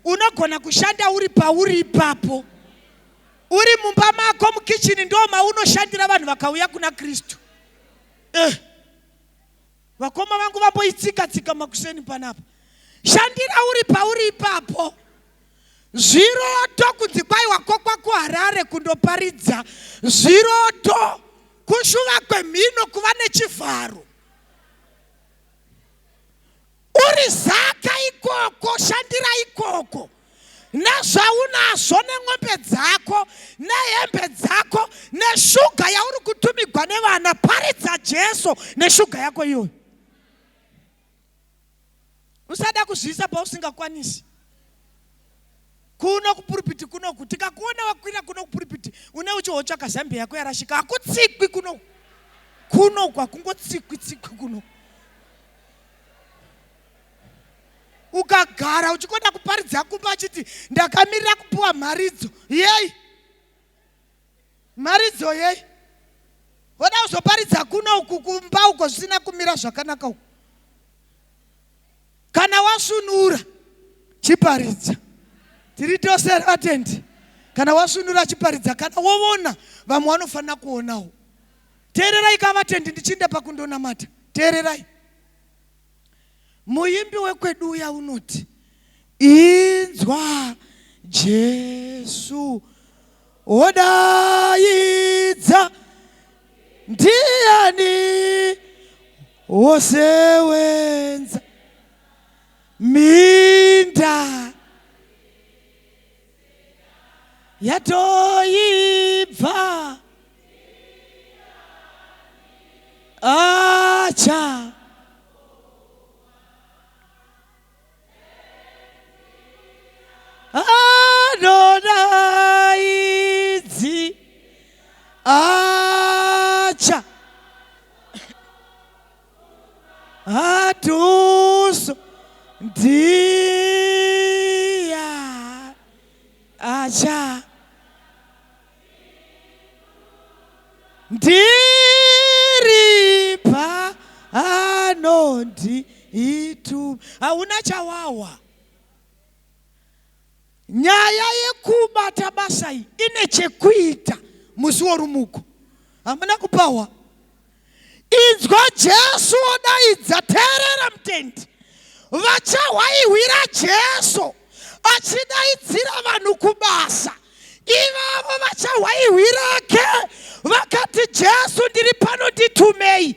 Unogona kushanda uri pauri ipapo. Uri mumba mako mukichini ndo maunoshandira vanhu vakauya kuna Kristu. Eh. Vakoma vangu vamboitsika tsika makuseni panapa. Shandira uri pauri ipapo. Zviroto kunzi kwai wakokwa kuHarare kundoparidza. Zviroto kushuva kwemhino kuva nechivharo. Uri zaka ikoko, shandira ikoko nezvaunazvo nen'ombe dzako nehembe dzako neshuga yauri kutumigwa nevana. Paridza Jesu neshuga yako iyoyo. Usada kuzviisa pausingakwanisi. Kuno kupurupiti kunoku tikakuona wakwira kuno kupurupiti une uchihotsvaka zambia yako yarashika hakutsikwi kuno kuno uku hakungotsikwi tsikwi kuno. Ukagara uchikoda kuparidza kumba achiti ndakamirira kupiwa mharidzo yei, mharidzo yei, woda kuzoparidza kuno uku kumba uko zvisina kumira zvakanaka uku. Kana wasvinura chiparidza. Tiri tose here vatendi? Kana wasvinura chiparidza, kana wovona vamwe vanofanira kuonawo. Teererai ka vatendi, ndichinda pakundonamata. Teererai. Muimbi wekwedu uya unoti inzwa Jesu odaidza ndiani wosewenza minda yatoibva acha anodaidzi acha atuso ndiya acha ndiri pano nditu hauna chawawa. Nyaya yekubata basa iyi ine chekuita musi worumuko. Hamuna kupahwa. Inzwa Jesu odaidza, teerera mutendi. Vachahwaihwira Jesu achidaidzira vanhu kubasa. Ivavo vachahwaihwirake vakati, Jesu ndiri pano nditumei.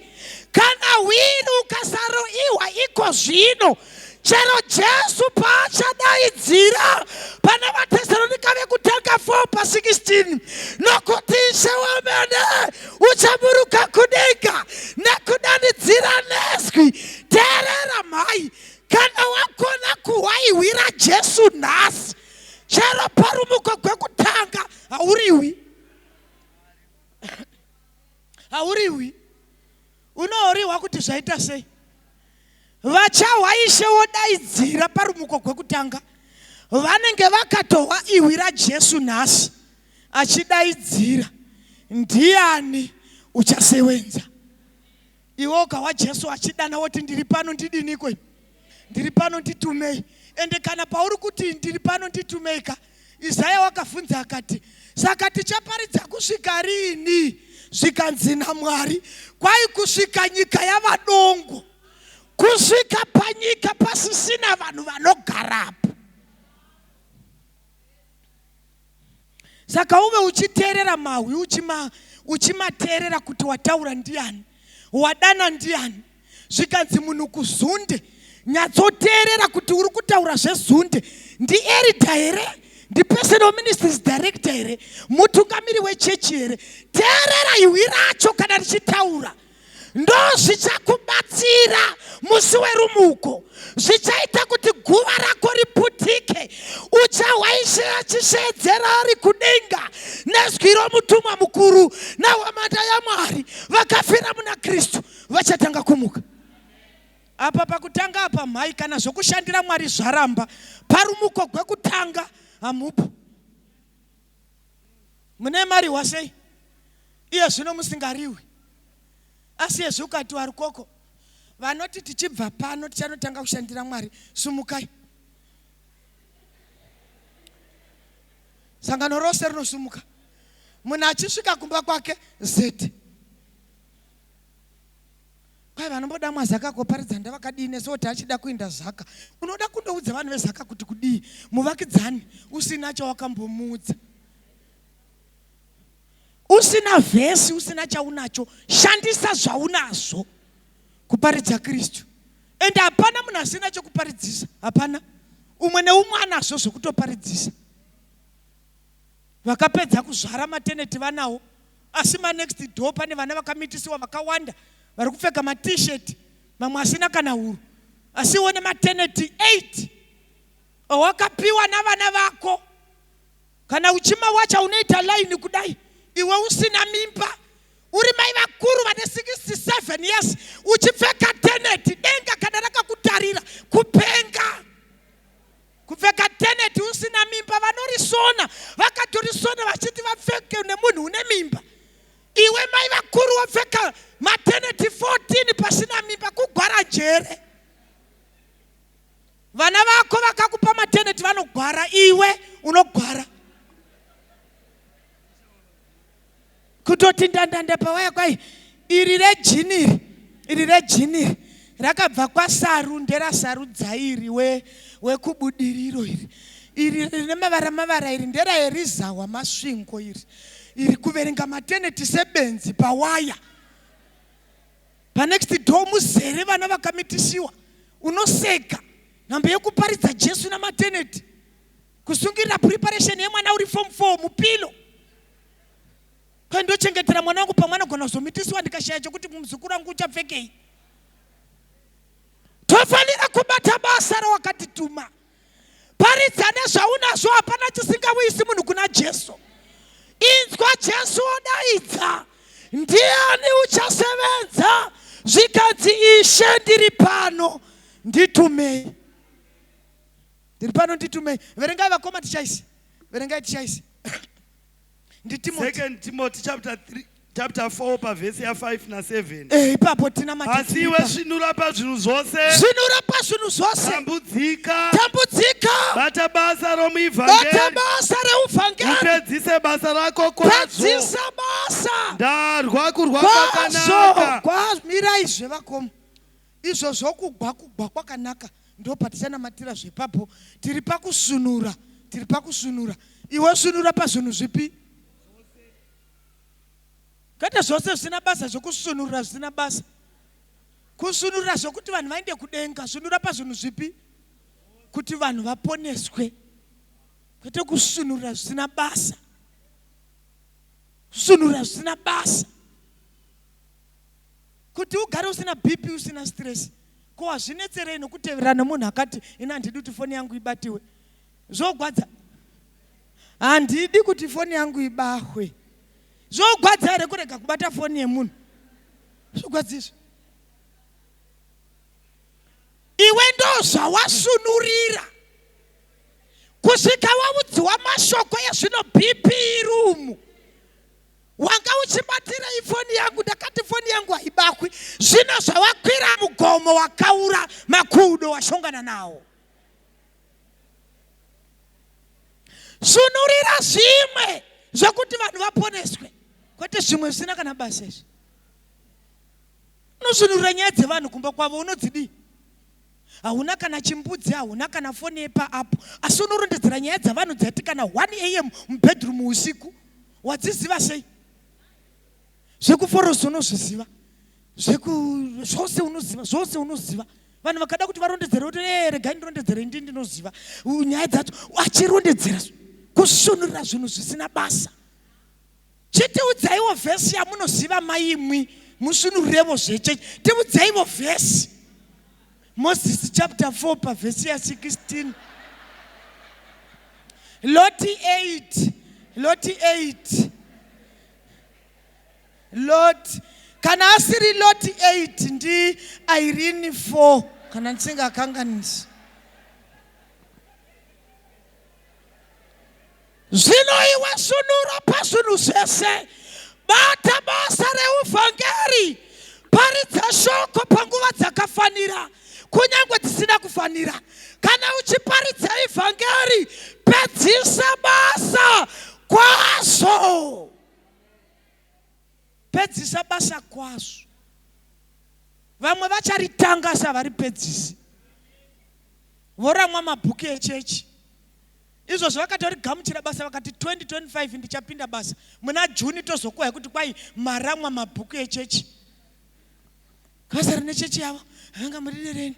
Kana hwiri ukasaroihwa iko zvino, chero Jesu paachadaidzira pana vaTesaronika vekutanga 4 pa 16, nokuti Ishe wamene uchaburuka kudenga nekudanidzira nezwi. Teerera mhai, kana wakona kuhwaihwira Jesu nhasi, chero parumuko gwekutanga hauriwi, hauriwi. Unohoriwa kuti zvaita sei? Vachahwa Ishe wodaidzira parumuko gwekutanga, vanenge vakatohwa ihwi raJesu nhasi achidaidzira, ndiani uchasewenza? Iwe ukahwa Jesu achidana woti ndiri pano ndidiniko ini? Ndiri pano nditumei. Ende kana pauri kuti ndiri pano nditumei ka, Isaya wakavhunza akati, saka tichaparidza kusvika riini? Zvikanzi naMwari, kwai kusvika nyika yava dongo, kusvika panyika pasisina vanhu vanogarapo. Saka uve uchiteerera mahwi, uchimateerera kuti wataura ndiani, wadana ndiani. Zvikanzi munhu kuzunde, nyatsoteerera kuti uri kutaura zvezunde ndierida here, ndipersonal ministries director here, mutungamiri wechechi here. Teerera ihwi racho kana richitaura, ndozvichakubatsira musi werumuko, zvichaita kuti guva rako riputike. Uchahwa Ishe achisheedzera ari kudenga nezwi romutumwa mukuru nehwamanda yaMwari, vakafira muna Kristu vachatanga kumuka. Apa pakutanga apa mhai, kana zvokushandira Mwari zvaramba, parumuko gwekutanga hamupo. Mune mariwa sei iye zvino musingariwi? Asi yezvi ukati warukoko vanoti tichibva pano tichanotanga kushandira Mwari, sumukai. Sangano rose rinosumuka. Munhu achisvika kumba kwake zete. Kwai vanomboda mwazaka koparidza ndavakadii nesu oti achida kuinda Zaka. Unoda kundoudza vanhu veZaka kuti kudii muvakidzani usina chawakambomuudza. Usina vhesi, usina chaunacho, shandisa zvaunazvo kuparidza Kristu. Ende hapana munhu asina chekuparidzisa, hapana. Umwe neumwe anazvo zvekutoparidzisa. Vakapedza kuzvara mateneti vanawo, asi manext door pane vana vakamitisiwa vakawanda vari kupfeka maT-shirt mamwe asina kana huru, asi iwo nemateneti 8 awakapiwa navana vako. Kana uchimawacha unoita line kudai iwe usina mimba, uri mai vakuru vane 67 years uchipfeka teneti, denga kana rakakutarira kupenga. Kupfeka teneti usina mimba vanorisona vakatorisona vachiti vapfeke nemunhu une mimba. Iwe mai vakuru wopfeka mateneti 14 pasina mimba kugwara jere. Vana vako vakakupa mateneti vanogwara iwe unogwara. Kutoti ndandanda pawaya kwai iri rejini iri iri rejini iri rakabva kwaSaru nderaSarudzairi we wekubudiriro iri iri rine mavara mavara iri nderaEriza waMasvingo iri iri kuverenga mateneti sebenzi pawaya panext door muzere vana vakamitisiwa unoseka nhamba yekuparidza Jesu namateneti kusungirira preparation yemwana uri form 4 mupilo kwai ndochengetera mwana wangu pamwe anogona kuzomitisiwa ndikashaya chokuti muzukuru wangu uchapfekei tofanira kubata basa rawakatituma paridza nezvaunazvo hapana chisingauyisi munhu kuna jesu inzwa jesu odaidza ndiani uchasevenza zvikanzi ishe ndiri pano nditumei ndiri pano nditumei verengai vakoma tichaisi verengai tichaisi nditimoti Second Timothy chapter 3 chapter 4 pavhesi ya 5 na 7. Eh, ipapo tina Asi iwe svinura pazvinhu zvose, svinura pazvinhu zvose tambudzika, tambudzika bata basa bata romuivhangeri, basa reuvhangeri upedzise basa rako kwazvo. pedzisa basa Ndarwa kurwa kwazvo kwakanaka. kwazvo mirai zvevakoma Izvo zvokugwa kugwa kwakanaka ndopatichanamatira zvepapo. Tiri pakusunura, tiri pakusunura. Iwe sunura pazvinhu zvipi? Kwete zvose zvisina basa zvokusunurira zvisina basa. Kusunurira zvokuti vanhu vaende kudenga, sunura pazvinhu zvipi? Kuti vanhu vaponeswe. Kwete kusunurira zvisina basa. Sunurira zvisina basa. Kuti ugare usina BP usina stress ko wazvinetserei nokuteverera nemunhu akati ini handidi kuti foni yangu ibatiwe zvogwadza handidi kuti foni yangu ibahwe zvogwadza here kurega kubata foni yemunhu zvogwadza izvo iwe ndozvawasunurira kusvika waudziwa mashoko ezvino bp irumu Wanga uchibatirei foni yangu? Ndakati foni yangu haibakwi. Zvino zvawakwira mugomo wakaura makudo washongana nawo. Sunurira zvimwe zvekuti vanhu vaponeswe, kwete zvimwe zvisina kana basa izvi. Unosunurira nyaya dzevanhu kumba kwavo unodzidii? Hauna kana chimbudzi, hauna kana foni yepaapp, asi unorondedzera nyaya dzavanhu dzati kana 1 am mubedroom usiku. Wadziziva sei? Zvekuforosi unozviziva, zveku zvose unoziva, zvose unoziva. Vanhu vakada kuti varondedzere kuti eh, regai ndirondedzere ndi ndinoziva nyaya dzacho, achirondedzera kusunurira zvinhu zvisina basa. Chitiudzaiwo vhesi yamunoziva maimwi musunurirevo zvechechi. Tiudzaivo vhesi. Moses chapter 4 pavhesi ya 16. Loti 8. Loti 8. Lot kana asiri Loti 8 ndi Irene 4 kana ndisingakanganisi. Zvino iwe sunura pazvinhu zvese, bata basa reuvhangeri, paridza shoko panguva dzakafanira, kunyange dzisina kufanira. Kana uchiparidza ivhangeri, pedzisa basa kwazvo. Pedzisa basa kwazvo. Vamwe vacharitanga asi havaripedzisi, voramwa mabhuku echechi. Izvozvo vakatorigamuchira basa vakati 2025 ndichapinda basa muna June tozokuhai kuti kwai maramwa mabhuku echechi. Basa rine chechi yavo anga muridereni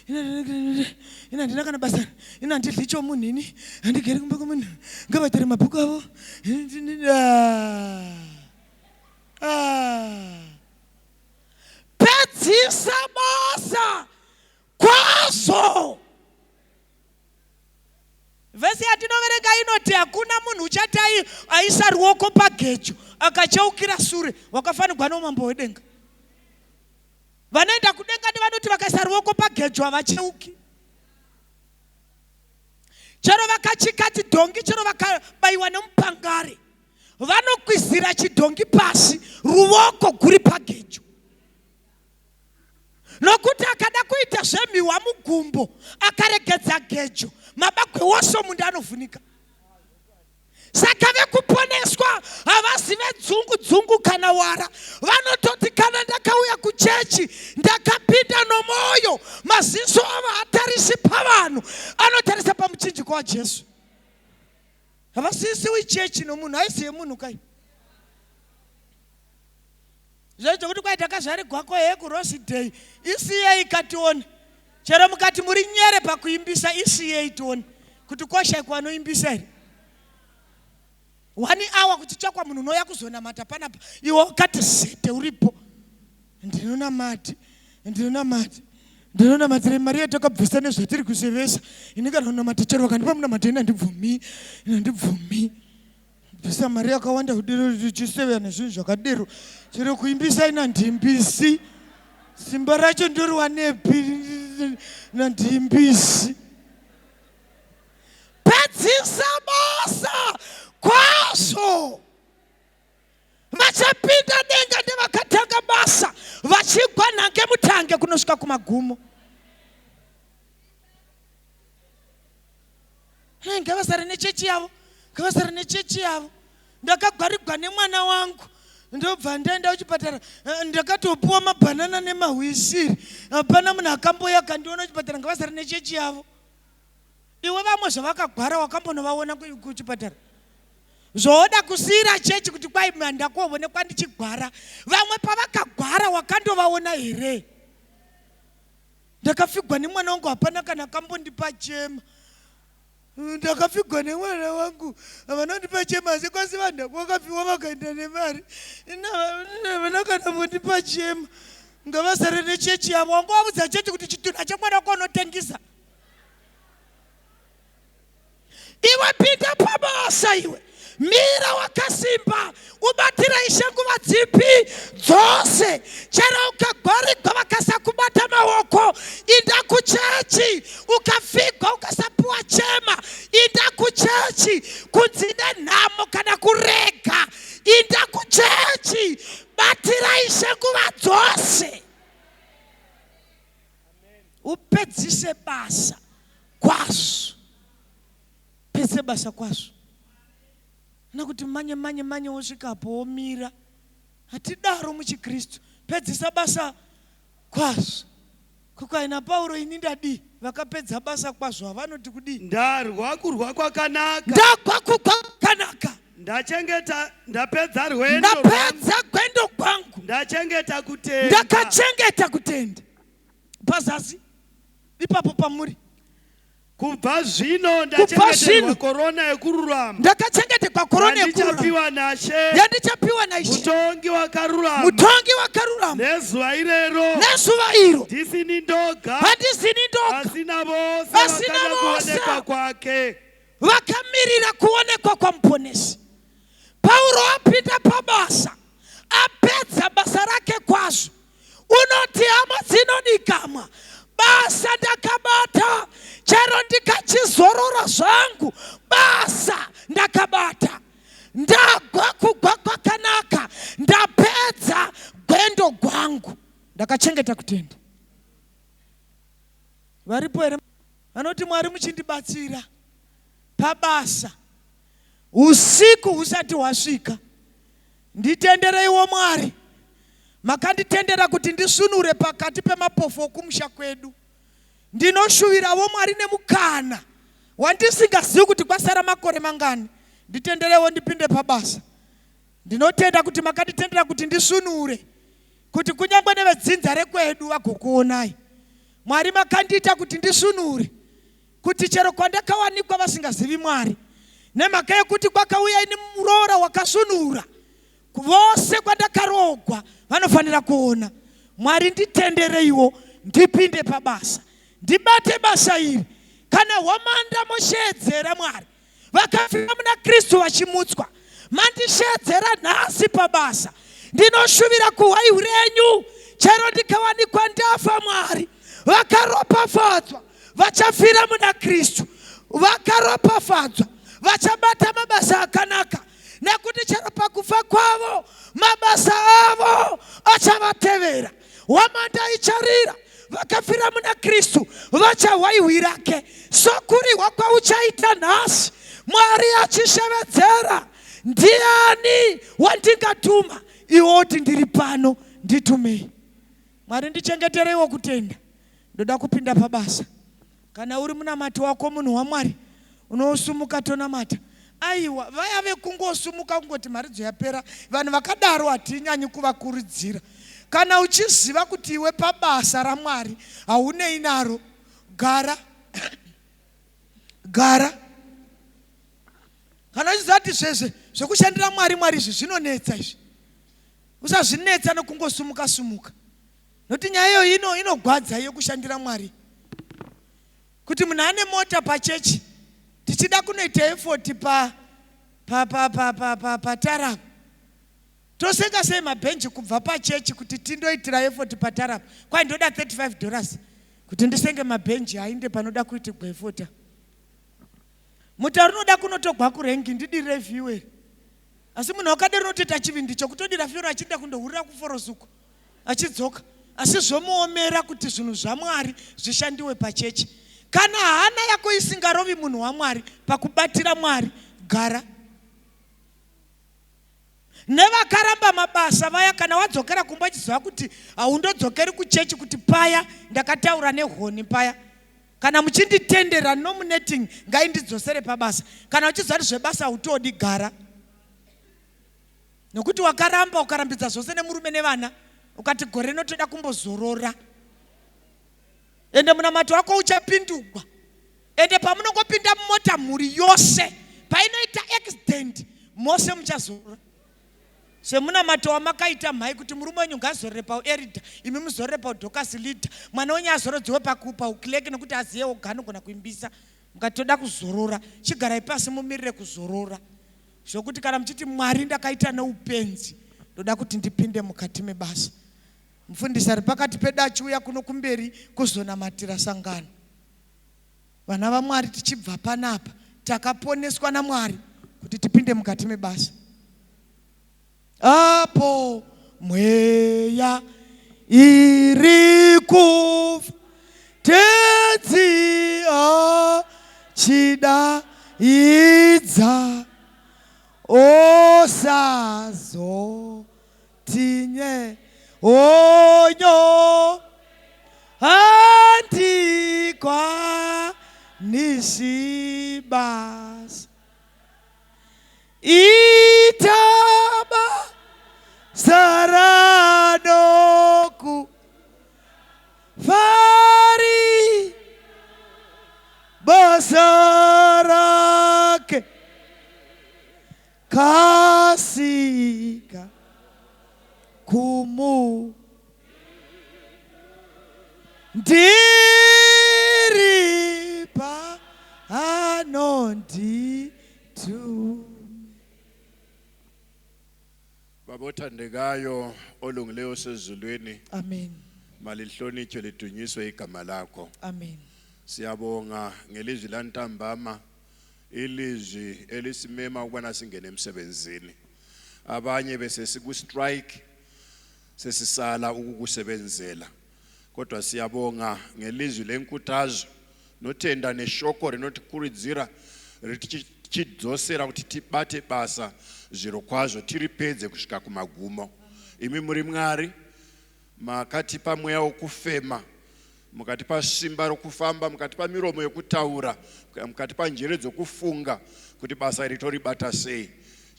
ini handina kana basa ini handidli chomunhu ini handigeri kumba kwemunhu ngavatore mabhuku avo ah. Pedzisa basa kwazvo. Vhesi yatinoverenga inoti hakuna munhu uchati aisa ruoko pagejo akacheukira sure wakafanigwa noumambo hwedenga. Vanoenda kudenga ndivanoti vakaisa ruoko pagejo havacheuki. Chero vakachika chidhongi, chero vakabayiwa nemupangare, vanokwizira chidhongi pasi, ruvoko guri pagejo. Nokuti akada kuita zvemhiwa mugumbo, akaregedza gejo, mabagwe wose omunda anovhunika. Saka vekuponeswa havasi vedzungu dzungu kana wara. Vanototi kana ndakauya kuchechi ndakapinda nomwoyo. Maziso avo hatarisi pavanhu, anotarisa pamuchinjiko waJesu. Havasisiwi chechi nomunhu, haisi yemunhu kai. Zvaita kuti kwai takazvarigwako hee kuRosedale, isiyei katione. Chero mukati muri nyere pakuimbisa, isiyei tione kuti kwashaikwa anoimbisa here. One hour kuchitsvakwa munhu unouya kuzonamata panapa, iwe wakati zete uripo. Ndinonamata, ndinonamata, ndinonamatira mari yatakabvisa nezvatiri kusevesa. Ini kana kunamata chero vakandipa munamato ini handibvumi, ini handibvumi. Bvisa mari yakawanda kudero tichisevera nezvinhu zvakadero chero kuimbisa ina ndimbisi simba racho ndoriwanepi nandimbisi pedzisa basa kwazvo vachapinda denga ndevakatanga basa vachigwa nhange mutange kunosvika kumagumo Hey, ngavasare nechechi yavo, ngavasare nechechi yavo. Ndakagwarigwa nemwana wangu ndobva ndaenda kuchipatara, eh, ndakatopuwa mabhanana nemahwisiri. Hapana munhu akamboya akandiona kuchipatara. Ngavasare nechechi yavo. Iwe vamwe zvavakagwara wakambonovaona kuchipatara? Zvoda kusiira chechi kuti kwai ndakuovonekwa ndichigwara. Vamwe pavakagwara wakandovaona here? Ndakafigwa nemwana wangu hapana kana akambondipa chema. Ndakafigwa nemwana wangu havana kundipa chema asi kwasi vanhu vakafiwa vakaenda nemari havana kana kumbondipa chema. Ngavasare nechechi yavo. Wanga waudza chechi kuti chitunha chemwana wako unotengesa. Iwe pinda pabasa iwe, mira wakasimba, ubatire Ishe nguva dzipi dzose. Chero ukagwarigwa vakasakubata maoko, inda kuchechi. Ukafigwa ukasapuwa chema, inda kuchechi. Kunzi nenhamo kana kurega, inda kuchechi. Batira Ishe nguva dzose, upedzise basa kwazvo pese basa kwazvo na kuti manye manye manye wosvikapo womira hatidaro muchikristu pedzisa basa kwazvo kukaina pauro ini ndadii vakapedza basa kwazvo havanoti kudii Ndarwa kurwa kwakanaka. Ndagwa kurwa kwakanaka. Ndachengeta ndapedza rwendo. Ndapedza gwendo gwangu. Ndachengeta kutenda. Ndakachengeta kutenda. Pazasi ipapo pamuri. Kubva zvino ndachengeterwa korona yekururama. Ndakachengeterwa korona yekururama. Yandichapiwa naShe. Yandichapiwa naIshe. Mutongi wakarurama. Mutongi wakarurama. Nezuva irero. Nezuva iro. Ndisini ndoga. Handisini ndoga. Asi navose vakada kuonekwa kwake. Vakamirira kuonekwa kwaMuponesi. Pauro apinda pabasa, apedza basa rake kwazvo. Unoti, hama dzinodikamwa, basa ndakabata, chero ndikachizorora zvangu, basa ndakabata. Ndagwa kugwa kwakanaka, ndapedza gwendo gwangu, ndakachengeta kutenda. Varipo here vanoti Mwari muchindibatsira pabasa usiku husati hwasvika? Nditendereiwo Mwari, makanditendera kuti ndisvinure pakati pemapofu okumusha kwedu. Ndinoshuvirawo Mwari nemukana wandisingazivi kuti kwasara makore mangani. Nditendereiwo ndipinde pabasa. Ndinotenda kuti makanditendera kuti ndisvinure, kuti kunyange nevedzinza rekwedu vagokuonai. Mwari makandiita kuti ndisvinure, kuti chero kwandakawanikwa vasingazivi Mwari, nemhaka yekuti kwakauya ini muroora wakasvinura, vose kwandakaroogwa vanofanira kuona. Mwari nditendereiwo ndipinde pabasa, ndibate basa iri. Kana hwamanda mosheedzera Mwari, vakafira muna Kristu vachimutswa, mandisheedzera nhasi pabasa. Ndinoshuvira kuhwa ihwi renyu chero ndikawanikwa ndafa. Mwari, vakaropafadzwa vachafira muna Kristu. Vakaropafadzwa vachabata mabasa akanaka, nekuti chero pakufa kwavo mabasa avo achavatevera. Hwamanda icharira, vakafira muna Kristu vachahwa ihwi rake. Sokurihwa kwauchaita nhasi, Mwari achishevedzera, ndiani wandingatuma? Iwe woti ndiri pano, nditumei. Mwari ndichengetereiwo kutenda, ndoda kupinda pabasa. Kana uri munamato wako munhu waMwari unosumuka tonamata. Aiwa vaya vekungosumuka kungoti mharidzo yapera, vanhu vakadaro hatinyanyi kuvakurudzira. Kana uchiziva kuti iwe pabasa raMwari haunei naro, gara gara. Kana uchiziva kuti zvezve zvekushandira Mwari Mwari izvi zvinonetsa izvi, usazvinetsa nokungosumuka sumuka. Nokuti nyaya iyoyi ino inogwadza yekushandira Mwari. Kuti munhu ane mota pachechi tichida kunoita effort pa pa pa pa pa pa patarapa. Tosenga sei mabhenji kubva pachechi kuti tindoitira effort patarapa? Kwai ndoda 35 dollars kuti ndisenge mabhenji ainde panoda kuitigwa effort. Mutauri unoda kunotogwa kurengi ndidirire fuel. Asi munhu wakadero unotoita chivindi chokutodira fuel achienda kundohurira kuforosuko. Achidzoka asi zvomuomera kuti zvinhu zvaMwari zvishandiwe pachechi. Kana hana yako isingarovi munhu waMwari pakubatira Mwari, gara. Nevakaramba mabasa vaya, kana wadzokera kumba uchiziva kuti haundodzokeri kuchechi kuti paya ndakataura nehoni paya, kana muchinditendera nominating ngaindidzosere pabasa. Kana uchiziva kuti zvebasa hautodi, gara. Nokuti wakaramba ukarambidza zvose nemurume nevana ukati gore rino toda kumbozorora. Ende munamato wako uchapindugwa. Ende pamunongopinda mumota mhuri yose painoita accident mose muchazorora. Semunamato wamakaita mhai kuti murume wenyu ngazorore pauerida imi muzorore paudocas leader mwana wenyu azorodziwe pauclerk nekuti aziye oga anogona kuimbisa. Mukati toda kuzorora chigarai pasi mumirire kuzorora. Zvokuti kana muchiti Mwari ndakaita neupenzi ndoda kuti ndipinde mukati mebasa. Mufundisi ari pakati pedu achiuya kuno kumberi kuzonamatira sangano. Vana vaMwari tichibva panapa takaponeswa naMwari kuti tipinde mukati mebasa. Apo mweya iri kufa Tenzi achidaidza osazotinye onyo handikwanisi basa Itaba saranoku fari basa rake kasika kumu Ndiri pano nditume. Baba othandekayo olungileyo osezulwini. Amen. Malihlonitshwe lidunyiswe igama lakho. Amen. Siyabonga ngelizwi lantambama ilizwi elisimema ukubana singene emsebenzini. Abanye bese siku strike sesisala ukukusebenzela kodwa siyabonga ngelizwi lenkuthazo notenda neshoko rinotikurudzira richidzosera kuti tibate basa zviro kwazvo tiripedze kusvika kumagumo. Imi muri Mwari makatipa mweya wokufema mukatipa simba rokufamba mukatipa miromo yokutaura mukatipa njere dzokufunga kuti basa iri toribata sei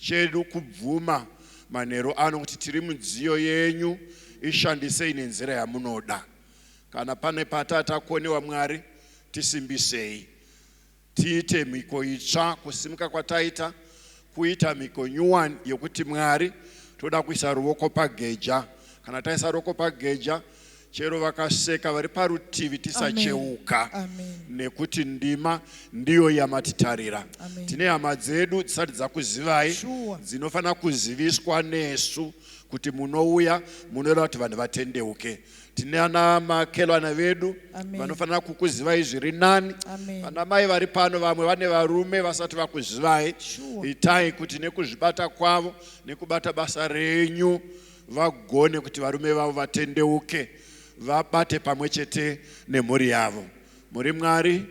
chedu kubvuma manheru ano kuti tiri mudziyo yenyu ishandisei nenzira yamunoda kana pane patatakoniwa mwari tisimbisei Tiite mhiko itsva kusimuka kwataita kuita mhiko nyuwani yekuti Mwari toda kuisa ruoko pageja. Kana taisa ruoko pageja chero vakaseka vari parutivi tisacheuka nekuti ndima ndiyo yamatitarira. Tine hama dzedu dzisati dzakuzivai Sure. dzinofanira kuziviswa nesu kuti munouya munoda kuti vanhu vatendeuke. Tine ana makelwana vedu Amen. vanofanira kukuzivai zviri nani. Amen. Vana mai vari pano vamwe vane varume vasati vakuzivai. Sure. Itai kuti nekuzvibata kwavo nekubata basa renyu vagone kuti varume vavo vatendeuke vabate pamwe chete nemhuri yavo. Muri Mwari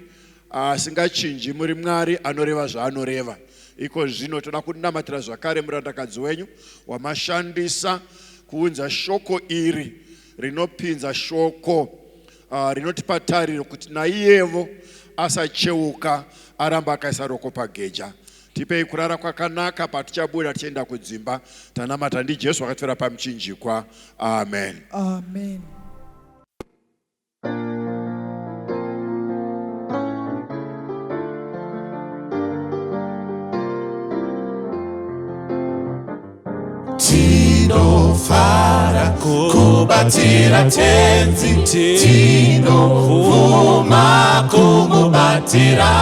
asingachinji, muri Mwari anoreva zvaanoreva. Iko zvino toda kunamatira zvakare murandakadzi wenyu wamashandisa kuunza shoko iri rinopinza shoko rinotipa tariro kuti naiyevo asacheuka aramba akaisa roko pageja. Tipei kurara kwakanaka patichabuda tichienda kudzimba. Tanamata ndiJesu akatifira pamuchinjikwa. Amen. Amen. Tinofara kubatira Tenzi, tinobvuma kumubatira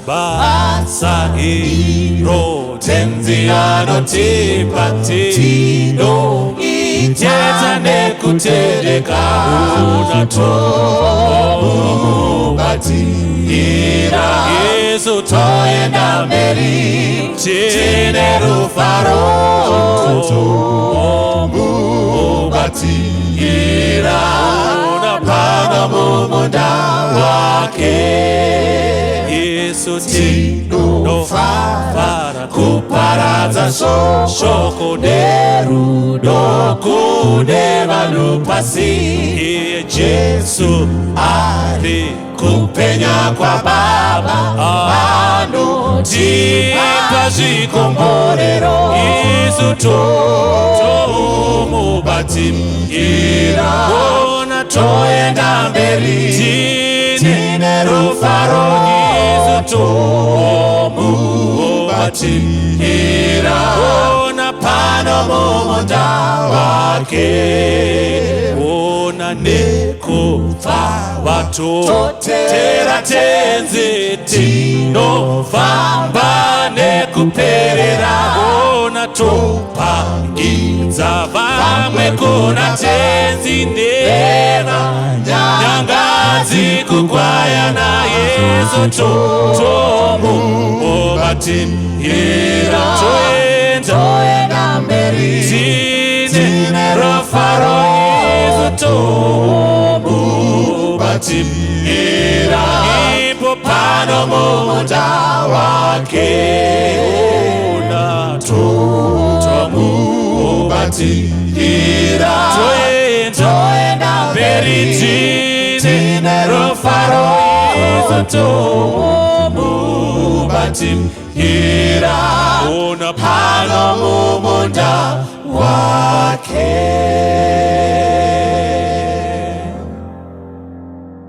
basa iro Tenzi anotipa, tinoita nekutendeka. Tomubatira, Yesu toenda mberi tine rufaro. Tomubatira pano mumunda wake. Yesu Tinofara kuparadza shoko nerudo kune vanhu pasi. Iye Jesu ari kupenya kwaBaba anotipa zvikomborero. Isu tomubatira ona Toenda mberi tine tine rufaro. Isu tomubatira ona Pano mumunda wake. Ona nekupfa Totera Tenzi, tinofamba nekuperera. Ona topangidza vamwe kuna Tenzi, ndeva nyangadzi kukwayana. Yesu tomubatira, toenda Toenda mberi tine tine rufaro. Yesu tomubatira ipo pano mumunda wake. Ona Tomubatira, toenda toenda mberi mberi tine tine rufaro. Yesu Tomubatira ona pano mumunda wake.